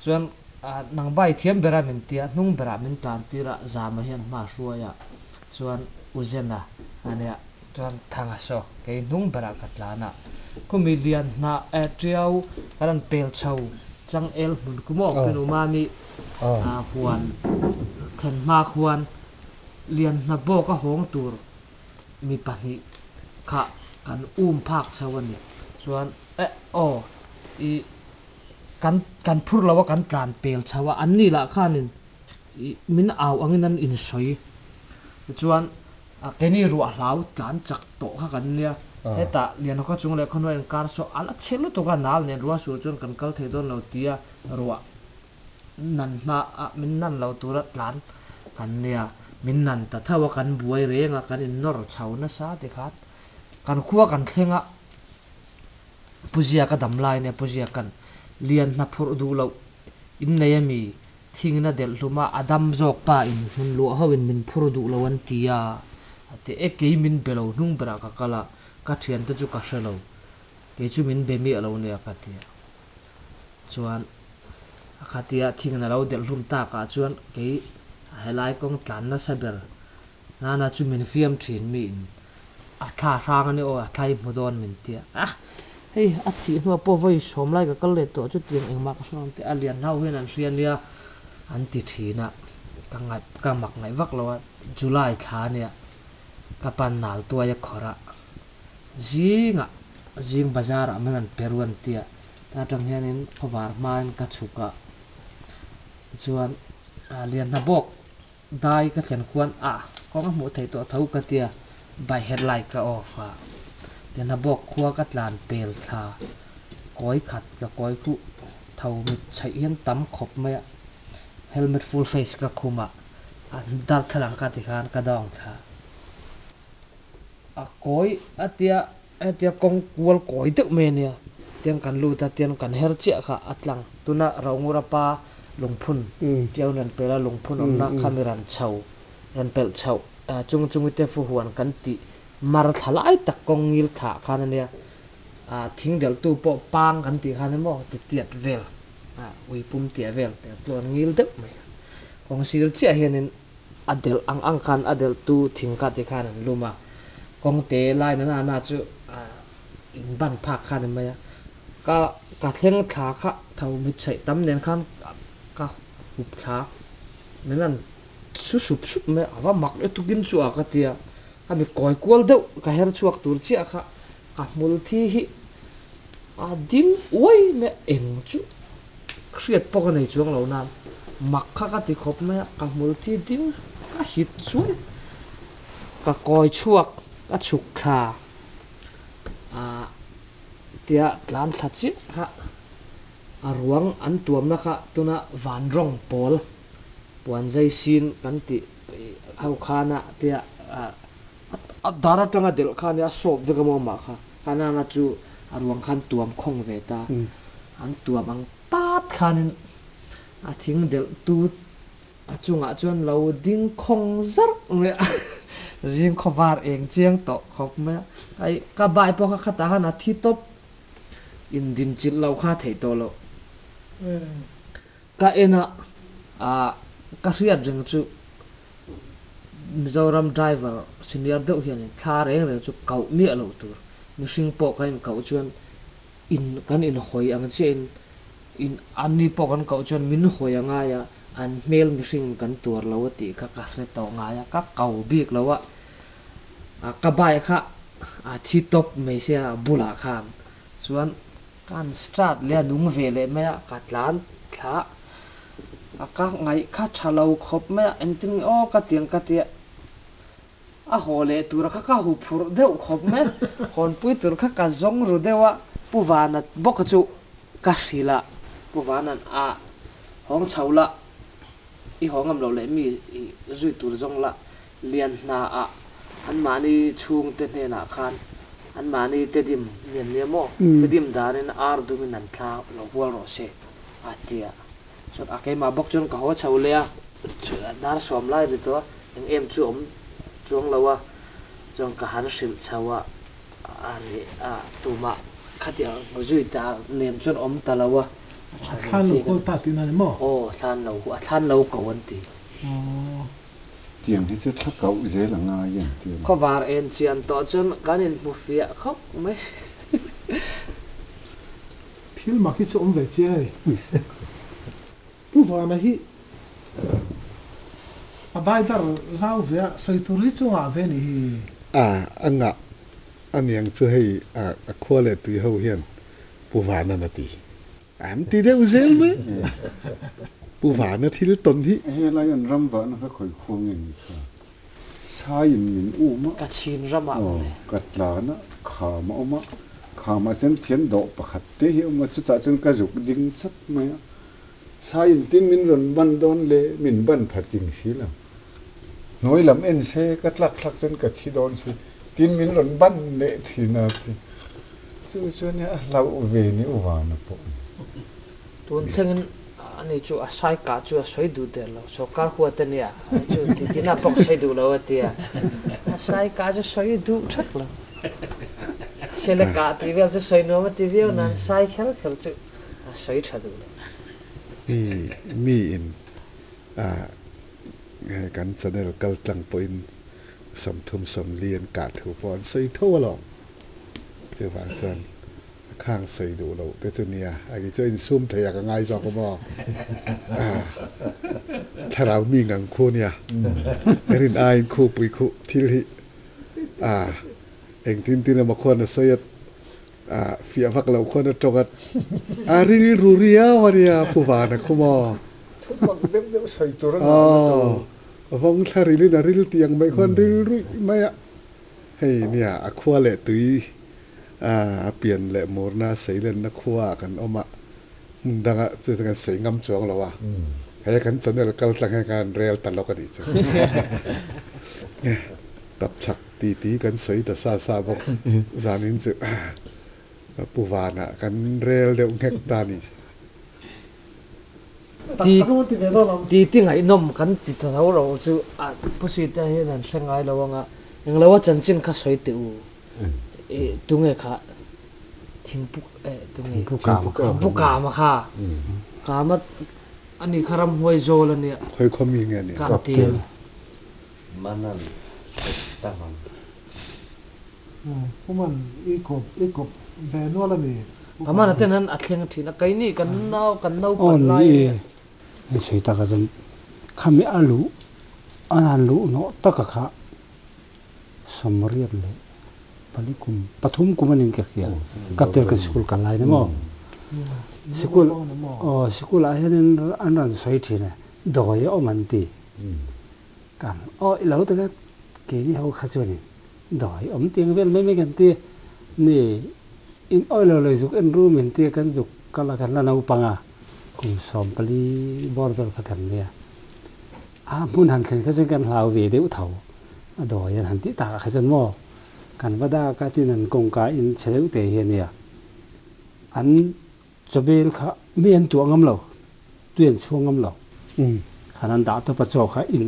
Chuan nang bai thiam bera min tia, hnung berah min tlan tir a, Zama hian hma hruai a, chuan U Zena a nia, chuan Thanga saw kei hnung berah ka tlan a, khumi lian hnah eh tiau kan rawn pel chho chang el hmun ku maw pinu mami huan thlen hma khuan lian hna bawk a hawng tur mi pahnih kha kan um phak chho a ni, chuan eh aw i Kan kan phur lo a, kan tlan pel chho a, anni lah khanin ih min au angin an insawi. Tichuan keini ruah hlau tlan chak tawh kha kan nia, hetah Lianhawka chung leh Khawhnuai inkar saw a la chhe lutuk a, nal nen ruah sur chuan kan kal thei dawn lo tia ruah nan hma ah min nan lo tura tlan kan nia, min nan ta tho a, kan buai reng a, kan innawr chho nasa tikhan kan khua kan thleng a. Pu Zia ka dam lai nia Pu Zia kan lian hna phurh duh loh in nei ami thingin a delh hlum a a dam zawk pa in hmun luah ho in min phur duh lo an ti a a ti e kei min be lo hnung berah ka kal a ka thian te chu ka hre lo kei chu min be miah lo nia ka ti a chuan a khatia thingin a lo delh hlum tak ah chuan kei helai kawng tlan nasa ber Nana chu min fiam thin mi in a thla hrang a ni aw, a thla hi hmu dawn min tia. Ah! Hei a thih hnuah pawh vawi sawm lai ka kal leh tawh chutiang engmah ka hre lo tih a lian hau hian an hria nia an ti thin a, ka ngaih ka mak ngaih vak lo a, July thla ania ka pan nal tuai a khawrh a, zingah zing bazar ah min rawn pe ru an tia, ta atang hianin khawvar hmain ka chhuk a, tichuan lian hna bawk Dai ka thlen khuan a kawng a hmuh theih tawh tho ka tia, by headlight ka off a, tian a bawk khua ka tlan pel thla kawi khat ka kawi khuh tho mit chhaih hian tam khawp mai a, helmet full face ka khum a, a darthlalang ka ti khan ka dawng thla a kawi a tia hetia kawng kual kawi deuh mai a nia, tiang kan lut a tiang kan her chiah kha a tlang tuna Rohngura pa lungphun tiau ran pel a lungphun awmna khami ran chho ran pelh chhoh chung chungi te fu huan kan tih mar thla lai tak kawng ngil thlah khan a nia, thing delhtu pawh pang kan tih khan emaw ti tiat vel. Ui pum tia vel te tluan ngil deuh mai. Kawng sir chiah hianin a delh ang ang khan a delh tu thing kha ti khan an lum a, kawng te lai na na chu in ban phak kha a ni mai a. Ka ka thleng thla kha tho mit chheih tam nen khan ka hup thla min rawn su sup sup mai a, a va mak e tukin chu a ka ti a, ka mi kawi kual deuh ka her chhuak tur chiah kha ka hmul thi hi a ding uai mai a, eng chu hriat pawh ka nei chuang lo nan mak kha ka ti khawp mai a, ka hmul thi ding ka hit chuai ka kawi chhuak ka chhuk thla ah tia tlan thla chiah kha a ruang an tuamna kha tuna van rawng pawl puan zai sin kan tih ho khana tia a dar atanga delh kha nia a sawp vek a maw mah kha khanana chu a ruang khan tuam khawng ve ta an tuam ang tat khanin a thing delh tu a chungah chuan lo ding khawng zarh mai a, zing khaw var eng chiang tawh khawp mai a, ai ka bai pawh kha khatah khan a thi tawp in din chilh lo kha theih tawh loh. Ka en a, ah ka hriat reng chu Mizoram driver senior deuh hianin thla reng reng chu kauh miah loh tur, mihring pawh kan inkauh chuan in kan inhawi ang chiahin in anni pawh kan kauh chuan min hawi a ngai a, an hmel mihring kan tuar lo a tih kha ka hre tawh ngai a, ka kau bik lo a, ka bike kha a thi tawp mai sia a bulah khan chuan ka han start leh a nung ve leh mai a, ka tlan thla a, ka ngaih kha tha lo khawp mai a, engtin nge aw ka ti ang ka ti a. A haw leh tura kha ka hu phurh deuh khawp mai. Hawnpui tur kha ka zawng ru deuh a, Pu Vana bawk chu ka hrilh a, Pu Vana'n a hawng chho la, i haw ngam loh leh mi i zui tur zawng la, lian hna ah anmahni chhungte hnenah khan anmahni tedim nian nia maw, tedim danin ar dumin an thla lo hual rawh se a ti a. Chuan a keimah bawk chuan ka haw chho leh a, dar sawm lai ri tawh a, eng em chu awm chuang lo a, chuan ka han hrilh chho a, a ri a tumah khatiang zui ta lem chuan awm ta lo a, a tha ve chi ka ti. Tihna ni maw? Aw, thlan lo, a thlan lo ko an ti. Aw. Tiang hi chu thla kauh zel a ngai em ti a ni. Khawvar en chian tawh chuan kan inhmu fiah khawp mai. Thil mak hi chu awm ve chiang a ni. Pu Vana hi a daidar zau ve a, sawi tur hi chu ngah ve ni hi. A a ngah a niang chu hei a a khua leh tui ho hian Pu Vana'n a ti. An ti deuh zel mai. Pu Vana thil tawn hi. Helai an ram vahna kha khawi khua nge ni kha? Saiin min um a. Ka chhin ramah mawle. Aw, ka tlan a, kham a awm a, khamah chuan thian dawh pakhat te hi a awm a, chutah chuan ka zuk ding chat mai a. Saiin tin min rawn ban dawn le, min ban pha ting si lo. Hnuai lam en se, ka tlak thlak chuan ka thi dawn si, tin min rawn ban leh thin a ti. Chu chuan a hlauh ve ni u Vana pawh ni. Tun thlengin ani chu a sai kah chu a sawi duh der lo, sawrkar huat a nia, ani chu titina pawh sawi duh lo a ti a, a sai kah chu sawi duh thak lo. Sele kah tih vel chu sawi nuam a ti viau nan sai kher kher chu a sawi tha duh lo. Mi mi in a kan channel kal tlang pawhin 30 40 an kah thu pawh an sawi tho alawm. Chuvang chuan a khang sawi duh loh te chu nia, a ki chu a insum thei a ka ngai zawk a maw? Thlarau mi ngang khu nia, rin aiin khu pui khu thil hi a engtin tin emaw khuan a sawi a, a fiah vak loh khuan a tawng a, a rilru riau a nia Pu Vana khu maw? Thu mak deuh deuh sawi tur a ngah na tu. Aw, vawng thla rilin a ril tih ang mai khuan ril ruih mai a. Hei nia, a khua leh tui a pian leh murna seilenna khua ah kan awm a, hmun danga chu kan sawi ngam chuang lo a, hei kan channel kal tlang hian kan rel ta lawk a nih chu. Tapchhak titi kan sawi ta sa sa bawk, zanin chu Pu Vanah kan rel deuh nghek ta a nih chu. Titi ngaihnawm kan ti ta tho lo chu a Pu Sita hian an hre ngai lo anga englo a chanchin kha sawi teh u. Tunge kha Thingpu eh tunge Thingpu Kama kha. Kama ani kha ramhuai zawl a nia. Khawi khaw mi nge ni? Kaptel. Manan Tavan. Puman i kawp i kawp ve nual a mi? Kaman a ten han a thleng thin a, keini kan nau kan naupan lai a nia. Hei sawi taka chuan khami a luh an han luh nawh taka kha 88 kum pathum kum a nin ka hria Kaptel kan sikul kal lai ni maw sikul aw sikul ah hianin an rawn sawi thin a dawi a awm an ti kan aw i lo taka keini ho kha chuanin dawi awm tiang vel mai mai kan ti ni in awi lo lo zuk en ru min tia kan zuk kal a kan la naupang a kum 14 bawr vel kha kan nia a hmun han thlen kha chuan kan hlau ve deuh tho a dawi an han tih takah kha chuan maw kan va dak a tin an kawngka in chhe deuh te hi a nia an chawbel kha mi an tuah ngam lo tui an chhuang ngam lo khan an dah tawp a chaw kha in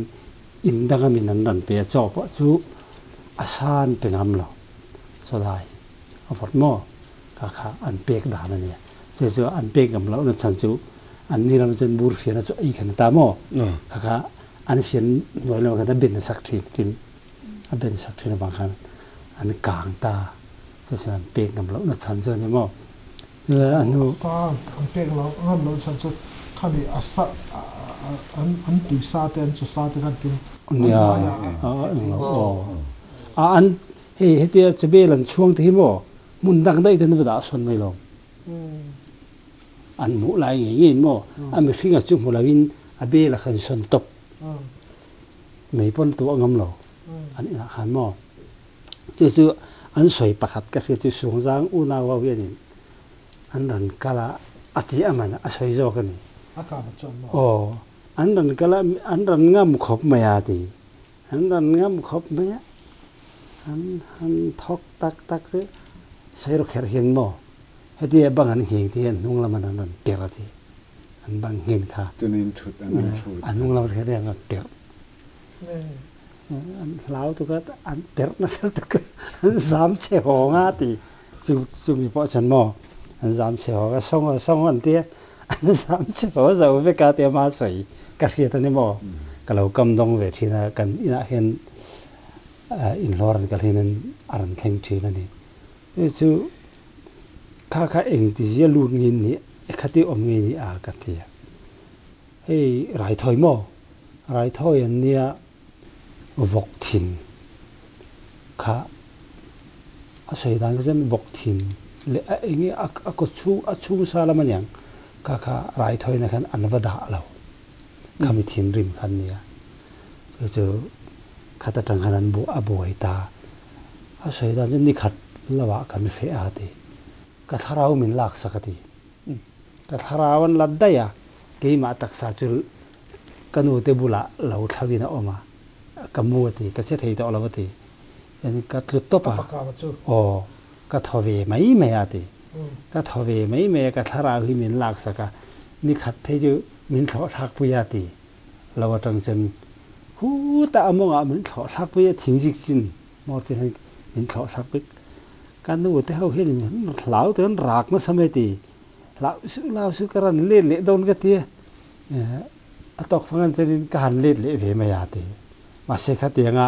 in dang a min an rawn pe a chaw pawh chu a sa an pe ngam lo chaw lai a vawt maw kha kha an pek dan a nia chu chu an pek ngam lohna chhan chu an ni lam chuan bur fian a chaw ei khan a ta maw kha kha an fian hnuai lamah khan a ben a sak thin tin a ben sak thin avang khan an kang ta chu chuan an pek ngam lohna chhan chu a ni maw chu a hnu Sa an pek loh ngam loh chhan chu khami a sa an an tui sa te an chaw sa te khan tin an Nia hmaiah a englo aw a an hei hetia chawbel an chhuang te hi maw hmun dang daih ten va dah sawn mai lo an hmuh lai ngei ngei maw a mihringa chu hmu loin a bel a khan sawn tawp mai pawn tuah ngam lo an inah khan maw chu chu an sawi pakhat ka hriat chu Sungzang unau ho hianin an rawn kal a a ti a man a sawi zawk a ni. A kah chuan maw? Aw an rawn kal a an rawn ngam khawp mai a ti an rawn ngam khawp mai a an han thawk tak tak chu sawi rawh kherh hian maw hetia bang an ngheng te hian hnung lam an rawn perh a ti an bang nghen kha Chunin thut an an thut. A hnung lam kha an rawn perh an hlau tuk a an perh nasa tuk a an zam chhe hawng a ti chu chumi pawh chuan maw an zam chhe hawng a sawng a sawng an tia an zam chhe haw zo vek a tia ma sawi ka hriat a ni maw ka lo kam dawng ve thin a kan inah hian inhlawr an kal hian a rawn thleng thin a ni chu chu kha kha engtizia lut nge ni ekhati awm nge ni a ka ti a hei raithawi maw raithawi an nia vawk thin kha a sawi dan kha chuan vawk thin leh a eng nge a kaw chhung a chhung sa lam aniang kha kha raithawina khan an va dah lo khami thinrim kha an nia chu chu khat atang khan an a buai ta a sawi dan chu nikhat lohah kan feh a ti ka thlarau min lak sak a ti ka thlarau an la daih a keimah taksa chu ka nu te bulah lo thlauhin a awm a ka mu a ti ka che thei tawh lo a ti chuan ka tlu tawp a aw ka thaw ve mai mai a ti ka thaw ve mai mai a ka thlarau hi min lak sak a nikhat phei chu min thlawh thlak pui a ti lo atang chuan khutah a mawngah min thlawh thlak pui a thingzik chin maw ti hian min thlawh thlak pui ka nu te ho hian min hlau te an rak nasa mai ti hlau suh hlau suh ka rawn let leh dawn ka ti a a tawk fang an chuanin ka han let leh ve mai a ti mahse khatianga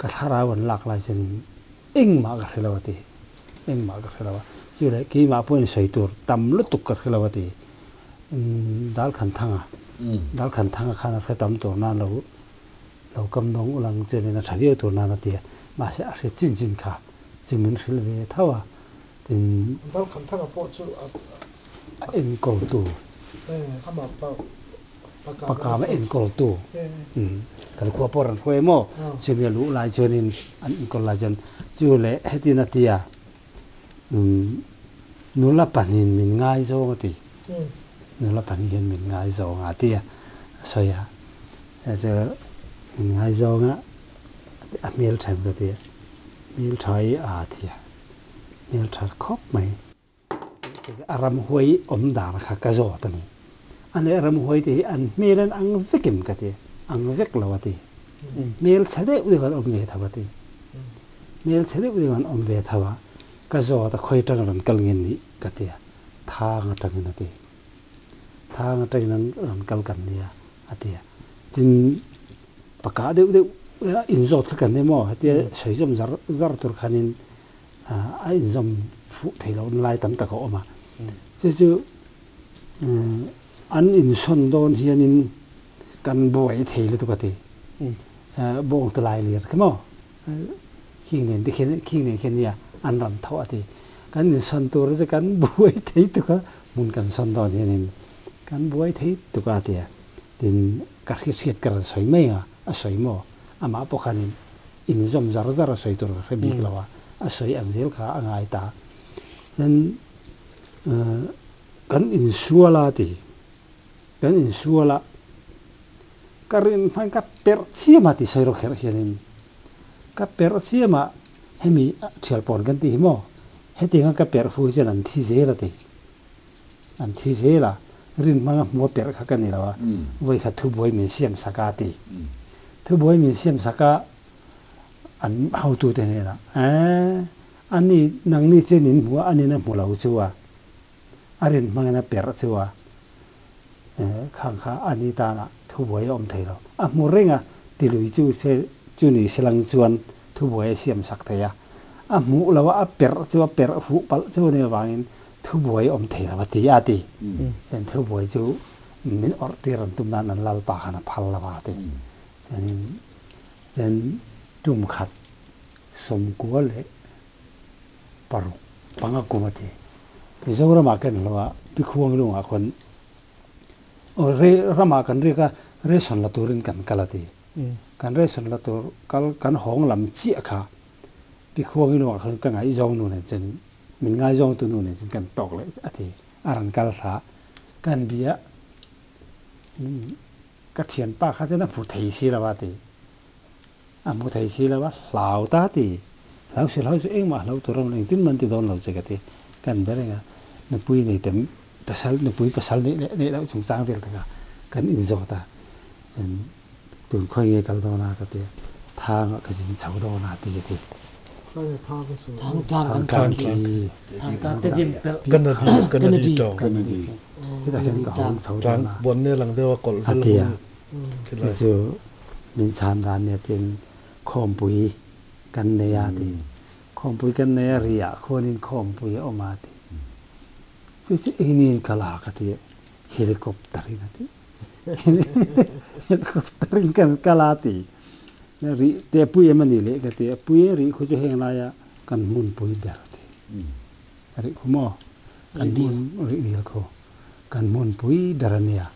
ka thlarau an lak lai chuanin engmah ka hre lo a ti engmah ka hre lo a chu leh keimah pawhin sawi tur tam lutuk ka hre lo a ti Dalkhanthanga Dalkhanthanga khan a hre tam tur nan lo lo kam dawng ulang chuanin a tha viau tur nan a ti a mahse a hre chin chin kha chu min hrilh ve tho a tin Dalkhanthanga pawh chu a a enkawltu amah pa Pakam a enkawltu kan khua pawh rawn hruai maw chumi a luh lai chuanin an enkawl lai chuan chu leh hetin a ti a nula pahnihin min ngaizawng a ti nula pahnih hian min ngaizawng a ti a a sawi a chu min ngaizawng a a hmeltha em ka ti a hmeltha i a ti a hmeltha khawp mai. A ramhuai awm dan kha ka zawt a ni. A nih ramhuai te hi an hmel an ang vek em ka ti, ang vek lo a ti. Hmel chhe deuh deuh an awm ve tho a ti. Hmel chhe deuh deuh an awm ve tho a, ka zawt a khawi atang rawn kal nge nih ka ti a, thang atangin a ti. Thang atangin an rawn kal kan nia a ti a. Tin, paka deuh deuh inzawt kha kan ni maw? Hetia sawi zawm zar zar tur khanin a inzawm fuh thei lohna lai tam tak a awm a. Chu chu an insawn dawn hianin kan buai thei lutuk a ti. Bawng te lai lir kha maw? Khing nen te khian khing nen khian nia an rawn tho a ti. Kan insawn tur chu kan buai thei tuk a, hmun kan sawn dawn hianin kan buai thei tuk a ti a. Tin, ka hriat ka rawn sawi mai ang a, a sawi maw? Amah pawh khanin inzawm zar zar a sawi tur ka hre bik lo a, a sawi ang zel kha a ngai ta. Tin, kan insual a ti, kan insual a, ka rin hman ka perh chiam a ti sawi rawh kherh hianin ka perh chiam a, hemi thial pawn kan tih hi maw, hetianga ka perh fu hi chuan an thi zel a ti. An thi zel a, rin hmanga hmua perh kha ka ni lo a, vawikhat thubuai min siam sak a ti. Thubuai min siam sak a, an hotute hnenah, Eeh, ani nangni chuan in hmu a, anin a hmu lo chu a, a rin hmangin a perh chu a, khang kha ani tana thubuai a awm thei lo. A hmu reng a, tilui chu se chu ni se lang chuan thubuai a siam sak thei a, a hmuh lo a, a perh chu a perh huh palh chu a nih avangin thubuai a awm thei lo a ti a ti. Chuan thubuai chu min awrh tir an tum nan an lalpa khan a phal lo a ti. Chuanin chuan tum khat sawmkua leh paruk panga kum a ti. Mizoramah kan hlauh a, Pikhuang lungah khawn aw re ramah kan riak a, ration la turin kan kal a ti. Kan ration la tur kal kan hawng lam chiah kha Pikhuang lungah khawn ka ngaihzawng nu nen chuan min ngaizawngtu nu nen chuan kan tawk leh a ti. A rawn kal thla kan bia ka thianpa kha chuan a hmu thei si lo a ti. A hmu thei si lo a, hlau ta ti. Hlau si hlau chu engmah hlau tur awm lo, engtin man ti dawn lo che ka ti. Kan be reng a, nupui nei tem pasal, nupui pasal neih leh neih loh chungchang vel te kha kan inzawt a, chuan tun khawi nge kal dawn a ka ti a, thangah ka zin chho dawn a ti a ti. Thang tlang kan tlang khi. Thang tlang te dim pelh. Kennedy tawng. Hetah hian ka hawng chho dawn a. A ti a. Chu chu min chhan dan nia tiin khawmpui kan nei a ti. Khawmpui kan nei a riah khuanin khawmpui a awm a ti. Chu chu engin ka la ka ti helicopter in a ti. Helicopter in kan kal a ti. Rih te a pui em a ni leh ka ti. A pui e rih khu chu heng laia kan hmunpui ber a ti. Rih khu maw? Kan hmun rih dil khu kan hmunpui ber a nia.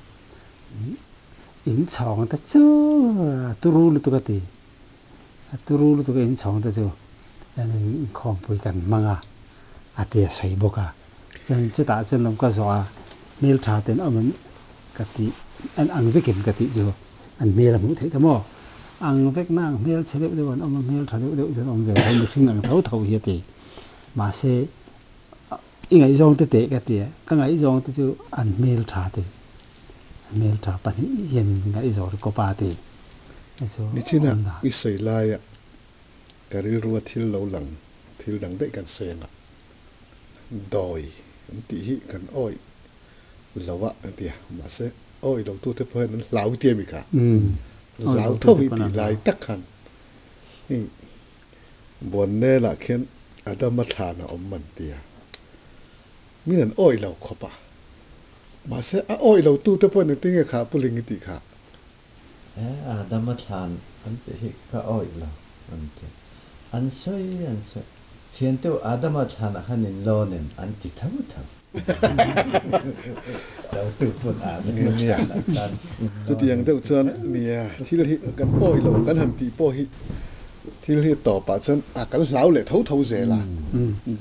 In chhawng te chu a turu lutuk a ti. A turu lutuk a in chhawng te chu chuan inkhawmpui kan hmang a, a ti a sawi bawk a. Chuan chutah chuan lawm ka zawh a, hmeltha ten awm em ka tih, an ang vekin ka tih chu an hmel a hmuh theih ta maw? Ang vek na ang hmel chhe deuh deuh an awm a, hmeltha deuh deuh chuan awm ve tho, mihring ang tho tho hi a ti. Mahse, I ngaihzawng te teh ka ti a, ka ngaihzawng te chu an hmel tha ti, an hmel tha pahnih hian in ngaihzawn kawp a ti te chu Nichina awm dan. i sawi laia ka rilrua thil lo lang thil dang daih kan sawi ang a, dawi an tih hi kan awih lo a an ti a, mahse awih lo tute pawh hian an hlau ti a mi kha, Awih hlau lo tho tute i pawn tih an lai hlau. tak khan hei Buannelah khian Adama thlan a awm an ti a, min an awih lo khawp a. Mahse, a awih lo tute pawhin engtin nge kha puling i tih kha? E, Adama thlan an tih hi ka awih lo an ti. An sawi an sawi. Thiantu Adama thlanah khan in lawn em an ti tho tho. Lo tu pawn Adama thlanah khan in lawn Chutiang em deuh ti chuan tho. nia, thil hi kan awih lo kan han tih pawh hi thil hi tawpah chuan a kan hlau leh tho tho zel a,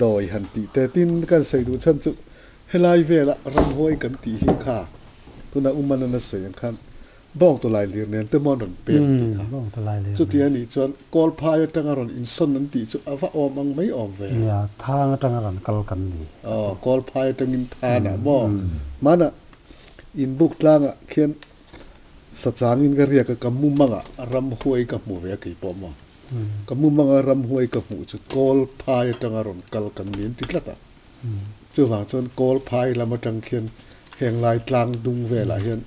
dawi han tih te tin kan sawi duh chhan chu helai vela ramhuai kan tih hi kha tuna Umanan a sawi ang khan Bawng tawlai lir nen te maw an rawn pem tih kha. Chuti a nih chuan Kawlphai atanga rawn insawn an tih chu a va awm ang mai awm ve. Nia, thang atanga rawn kal kan ni. Aw, Kawlphai atangin thanah maw? Hmanah inbuk tlangah khian sachangin ka riak a, ka mumangah ramhuai ka hmu ve a kei pawh maw? Ka mumanga ramhuai ka hmuh chu Kawlphai atanga rawn kal kan ni an ti tlat a. Chuvang chuan Kawlphai lam atang khian Heng lai tlang dung velah hian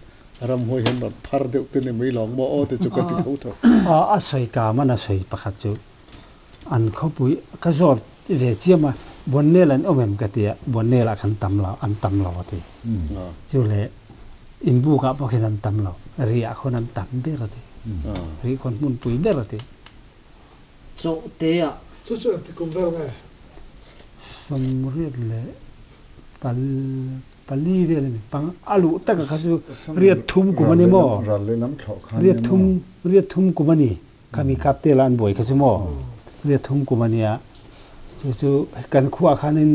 ramhuai hian rawn phar deuh te ni mai lawng maw aw te chu ka ti tho tho. A sawi ka man a sawi pakhat chu an khawpui ka zawt ve chiam a, Buannel an awm em ka ti a, Buannel ah khan tam lo an tam lo a ti. Chu leh inbuk ah pawh khian an tam lo, ri ah khawn an tam ber a ti. Ri khawn hmunpui ber a ti. Chaw te ah. Chu chu engti kum vel nge? 80 leh pal pali vel a ni. Pang a luh taka kha chu riat thum kum a ni maw? Riat thum riat thum kum a ni. Khami kap te lah an buai kha chu maw? Riat thum kum a nia. Chu chu kan khuaah khanin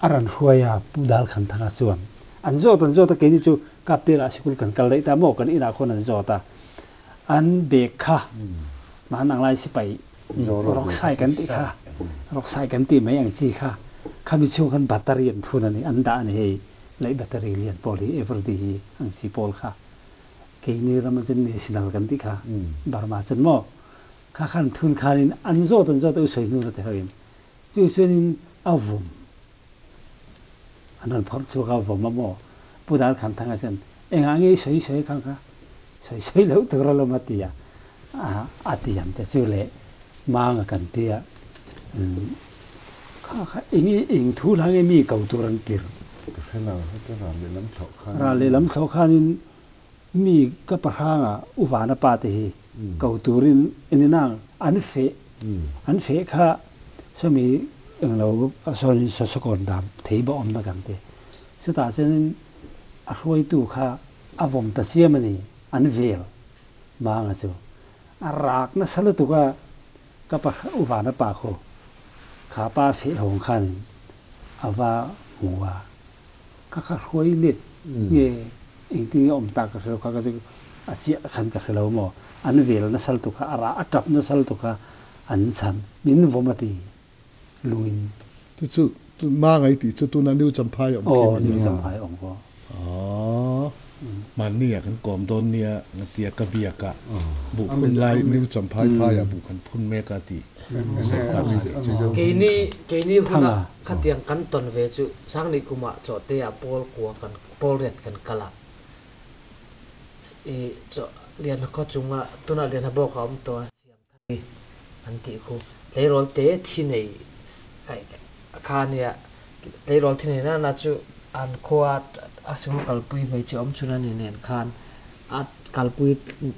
a rawn hruai a Pu Dal Khan Thanga chuan. An zawt an zawt a keini chu kap te lah sikul kan kal daih ta maw? Kan inah khawn an zawt a. An bag kha hmanang lai sipai rawksai kan tih kha rawksai kan tih mai ang chi kha khami chhung khan battery an thun a ni an dah a ni hei laih battery lian pawl hi everdy hi ang chi pawl kha keini ram ah chuan national kan tih kha Burma chuan maw kha khan thun khanin an zawt an zawt a u sawi hnu na te ho in chu chuanin a vum An rawn phawrh chhuak a, vawm a maw? Pu Dal Khan Thanga chuan, Engah nge i sawi sawi khang kha? Sawi sawi loh tur alawm a ti a, a ti ang te chu leh Manga kan ti a, kha kha eng eng thu hla nge mi ko tur an tir? Ka hre lo, heta ral lehlam thlawh khanin. Ral lehlam thlawh khanin mi ka pahranga u Vana pa te hi ko turin en inang an feh an feh kha sawmi englo sawnin sawsakawn dam thei bawk awmna kan ti. Chutah chuanin a hruaitu kha a vawm ta chiam a ni, an vel manga chu a rak nasa lutuk a, ka pa u Vana pa khu kha pa feh hawng khanin a va hmu a. Ka kha hruai let nge engtin nge awm tak ka hre lo kha ka chu a chiah khan ka hre lo maw an vel nasal tuk kha a rah a tap nasal tuk kha an chhan min vawm a ti lungin. Chu chu ma ngai tih chu tuna New Champhai awm khi mi nia. Aw New Champhai awm ko. Aww mahni ah kan kawm dawn nia nga tia ka biak a buh phun lai New Champhai phai ah buh kan phun mek a ti. Keini keini huna khatiang kan tawn ve chu Sangni kumah Chawhtea pawl kua kan pawl riat kan kal a, i chaw Lianha khaw chunga tunah Lianha bawk a awm tawh a, siam thar hi an tih khu tleirawl te thi nei kha a nia, tleirawl thi nei nana chu an khua a sikul kalpui hmeichhe awm chhun a ni nen khan a kalpui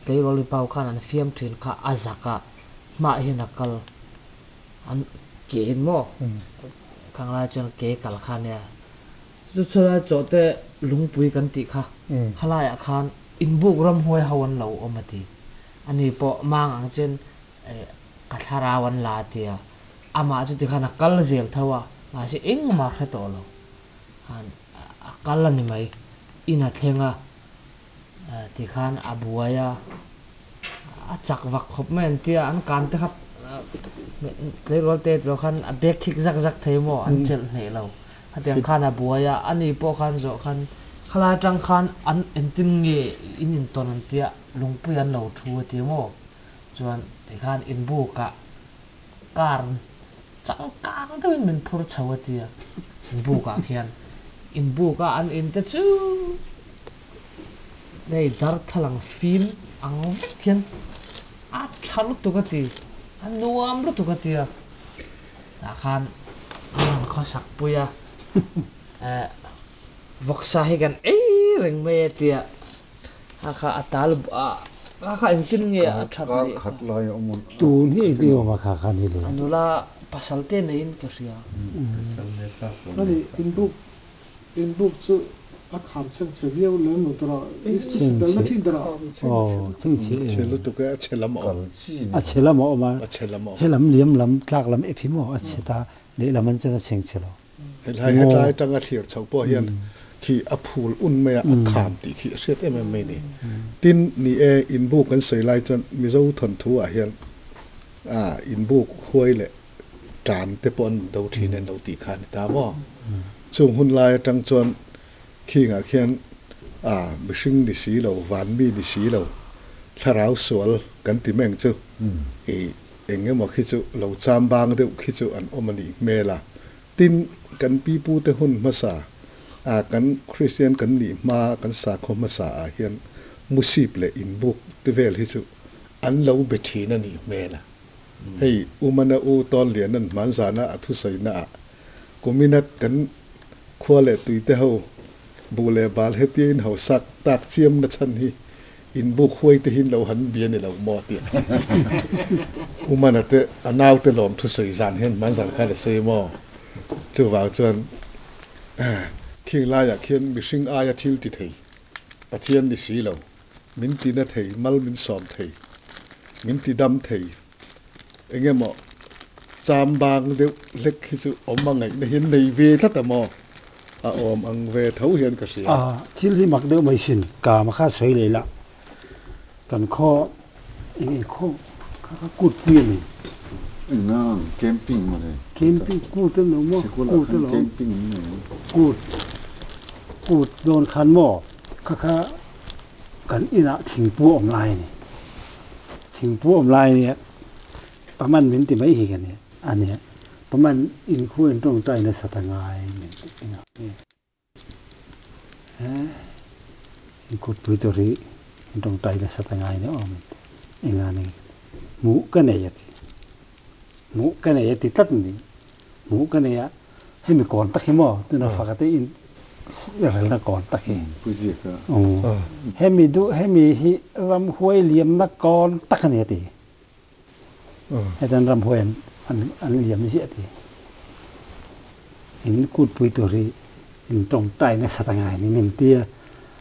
tleirawl mipa ho khan an fiam thin kha a zak a. Hmah hian a kal an ke in maw khang lai chuan ke kal kha ania chu chulai chaw te lungpui kan tih kha khalai ah khan inbuk ramhuai ho an lo awm a ti ani pawh mang ang chuan ka thlarau an la a ti a amah chu tikhan a kal zel tho a mahse engmah a hre tawh lo khan a kal a ni mai in a thleng a Tikhan a buai a, a chak vak khawp mai an tia, an kan te kha tleirawl te tilo khan a bag khik zak zak thei maw an chelh hneh lo. Khatiang khan a buai a, ani pawh khan zawh khan khalai atang khan an entin nge in intawn an tia, lungpui an lo thu a ti maw? Chuan tikhan inbukah car changkang deuhin min phur chho a tia, inbukah khian inbukah an in te chu Hei darthlalang fim ang vek hian a thla lutuk a ti, a nuam lutuk a tia. Tah khan an rawn khawsak pui a, vawksa hi kan ei reng mai a tia. A kha a tal a kha engtin nge a that leh kha. Tun hi engtin nge awm a kha kha ni le. A nula pasal te neiin ka hria. Ani inbuk Inbuk chu a kham chheng chhe viau lem lo tur a, i sipel na thin ber a. Aw, chheng chhe e. Chhe lutuk e, a chhe lam a awm. A chhe lam a awm a, A chhe lam a awm. He lam liam lam, tlak lam ep hi maw a chhe ta, lehlam an chuan a chheng chhe lo. Helai hetlai atanga thlir chhoh pawh hian khi a phul un mai a, a kham tih khi a hriat em em mai ni. Tin, ni e, inbuk kan sawi lai chuan Mizo thawnthu ah hian inbuk huai leh tan te pawh an do thin an lo tih kha a ni ta maw? Chung hun lai atang chuan khingah khian a mihring ni si lo, van mi ni si lo, thlarau sual kan ti meng chu i eng emaw khi chu lo cham bang deuh khi chu an awm a nih hmel a. Tin, kan pi pu te hun hmasa A kan Kristian kan nih hma kan sakhaw hmasa ah hian musip leh inbuk te vel hi chu an lo be thin a nih hmel a. Hei Umana u Tawnliana'n hmanzana a thusawina ah kuminat kan khua leh tui te ho buh leh bal hetia in hausak tak chiam na chhan hi inbuk huai te hin lo han bia ni lo maw tih Umana te a naute lawm thusawi zan hian hmanzan khan a sawi maw? Chuvang chuan khing laiah khian mihring aia thil ti thei Pathian ni si lo, min ti na thei, mal min sawm thei, min ti dam thei, eng emaw cham bang deuh hlek hi chu awm a ngaihna hian nei ve tlat a maw? A awm ang ve tho hian ka hria. A, thil hi mak deuh mai sin, ka ma kha sawi leh la, kan khaw eng eng khaw kha kha kut pui a ni. Eng ang camping maw le? Camping kut a ni maw? Sikul ah Kut khan alawm. camping an nei. Kut kut dawn khan maw kha kha kan inah thingpu a awm lai a ni. Thingpu a awm lai a nia, paman min ti mai hi ka nia a nia. Paman inkhu in tawngtai nasat a ngai min ti eng ang nge? Inkutpui tur hi in tawngtai nasat a ngai nia aw min ti. Enga ni ka ti. Hmuh ka nei a ti. Hmuh ka nei a ti tlat ni. Hmuh ka nei a, hemi kawn tak hi maw tuna faka te in relna kawn tak hi. Hemi duh hemi hi ramhuai liamna kawn tak a ni a ti. Hetan ramhuai an an liam ziah ti. In kutpui tur hi in tawngtai nasat a ngai ni min ti a.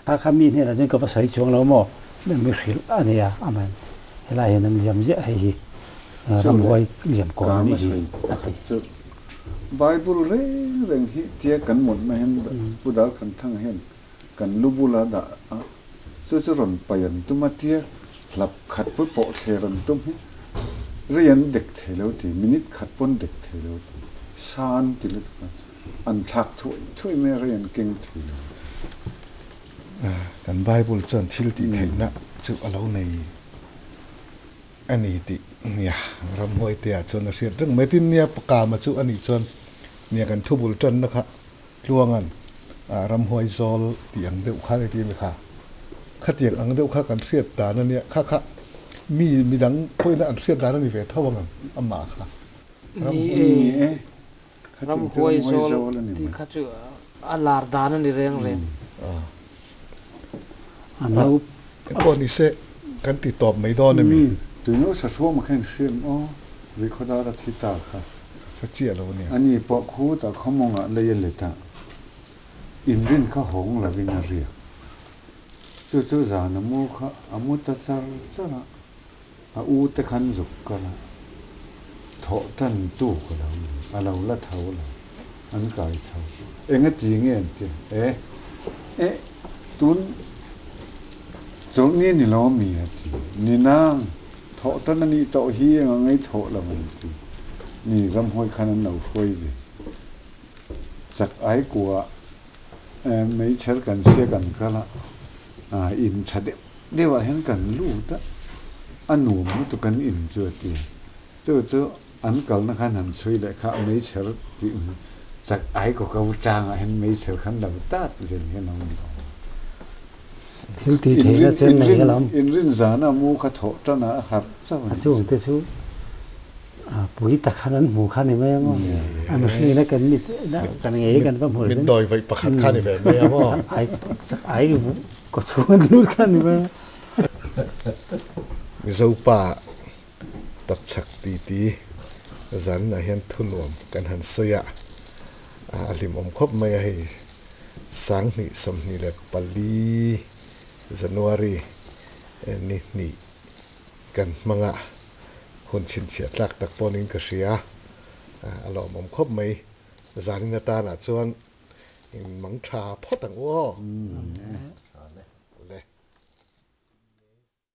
Kha kha mi hnenah chuan ka va sawi chuang lo maw? Mi hrilh a nia amen. Helai hian an liam ziah hei hi ramhuai liam kawn a nih hi a ti. Bible reng reng hi tia kan mawlhna hian Pu Darkhanthanga hian kan lu bula dah a, chu chu rawn pai an tum a tia hlap khat pawh pawh thler an tum hi rei an dek thei lo ti, minute khat pawn dek thei lo ti, san ti lutuk a, an thlak thuai thuai mai a rei an keng thei lo. Kan Bible chuan thil tih theihna chu a lo nei a ni tih nia ramhuaite-ah chuan a hriat reng mai. Tin, nia Kama chu a nih chuan nia kan thubul tanna kha Tluanga'n ramhuai zawl tih ang deuh kha ni ti mi kha? Khatiang ang deuh kha kan hriat dan a nia, kha kha mi midang pawhin an hriat dan a ni ve tho ang em amah kha? Ni e, ramhuai zawl tih kha chu a lar dan a ni reng reng. Engpawh ni se kan ti tawp mai dawn a mi? Tuino Sahruama kha in hriat maw? Rikhodara thi ta kha. Hre chiah lo a nia. Ani pawh khutah khawmawngah lei a let a, inrin kha hawng lovin a riak. Chu chu zan a mu kha a mu ta char char a, a u te khan zuk kal a, thawh tan tu ka lo ni, a lo la tho lo, an kai tho. Enga ti nge an ti? E, e, tun chawlhni ni lo mi a ti. Ni nang. Thawh tan a nih tawh hi eng ang ei thawh lo an ti. Ni ramhuai khan an lo hruai ve. Chak ai kua meichher kan hria kan kal a, in tha deuh deuh ah hian kan lut a, a nuam lutuk an in chu a ti. Chu chu an kalna khan han chhui leh kha meichher tih chak ai kaw ko tlang ah hian meichher khan lo tat zel hian a awm tawh. Thil tih theihna chu an nei alawm. Inrin zana mu kha thawh tan a harh chauh a A ni. chungte chu pui tak khan an hmu kha ni mai ang aw. A mihringina kan mit kan ngei kan va hmu Mit dawi vaih pakhat kha ni ve mai ang aw. Chak ai kaw chhung an lut kha ni mai ang. Mizo pa tapchhak titi zaninah hian thunuam kan han sawi a, a hlimawm khawp mai a hei. 2024 January ni hnih kan hmang a, hun chhinchhiah tlak tak pawh niin ka hria. A lawmawm khawp mai. Zanin atanah chuan in mang tha phawt ang u aw.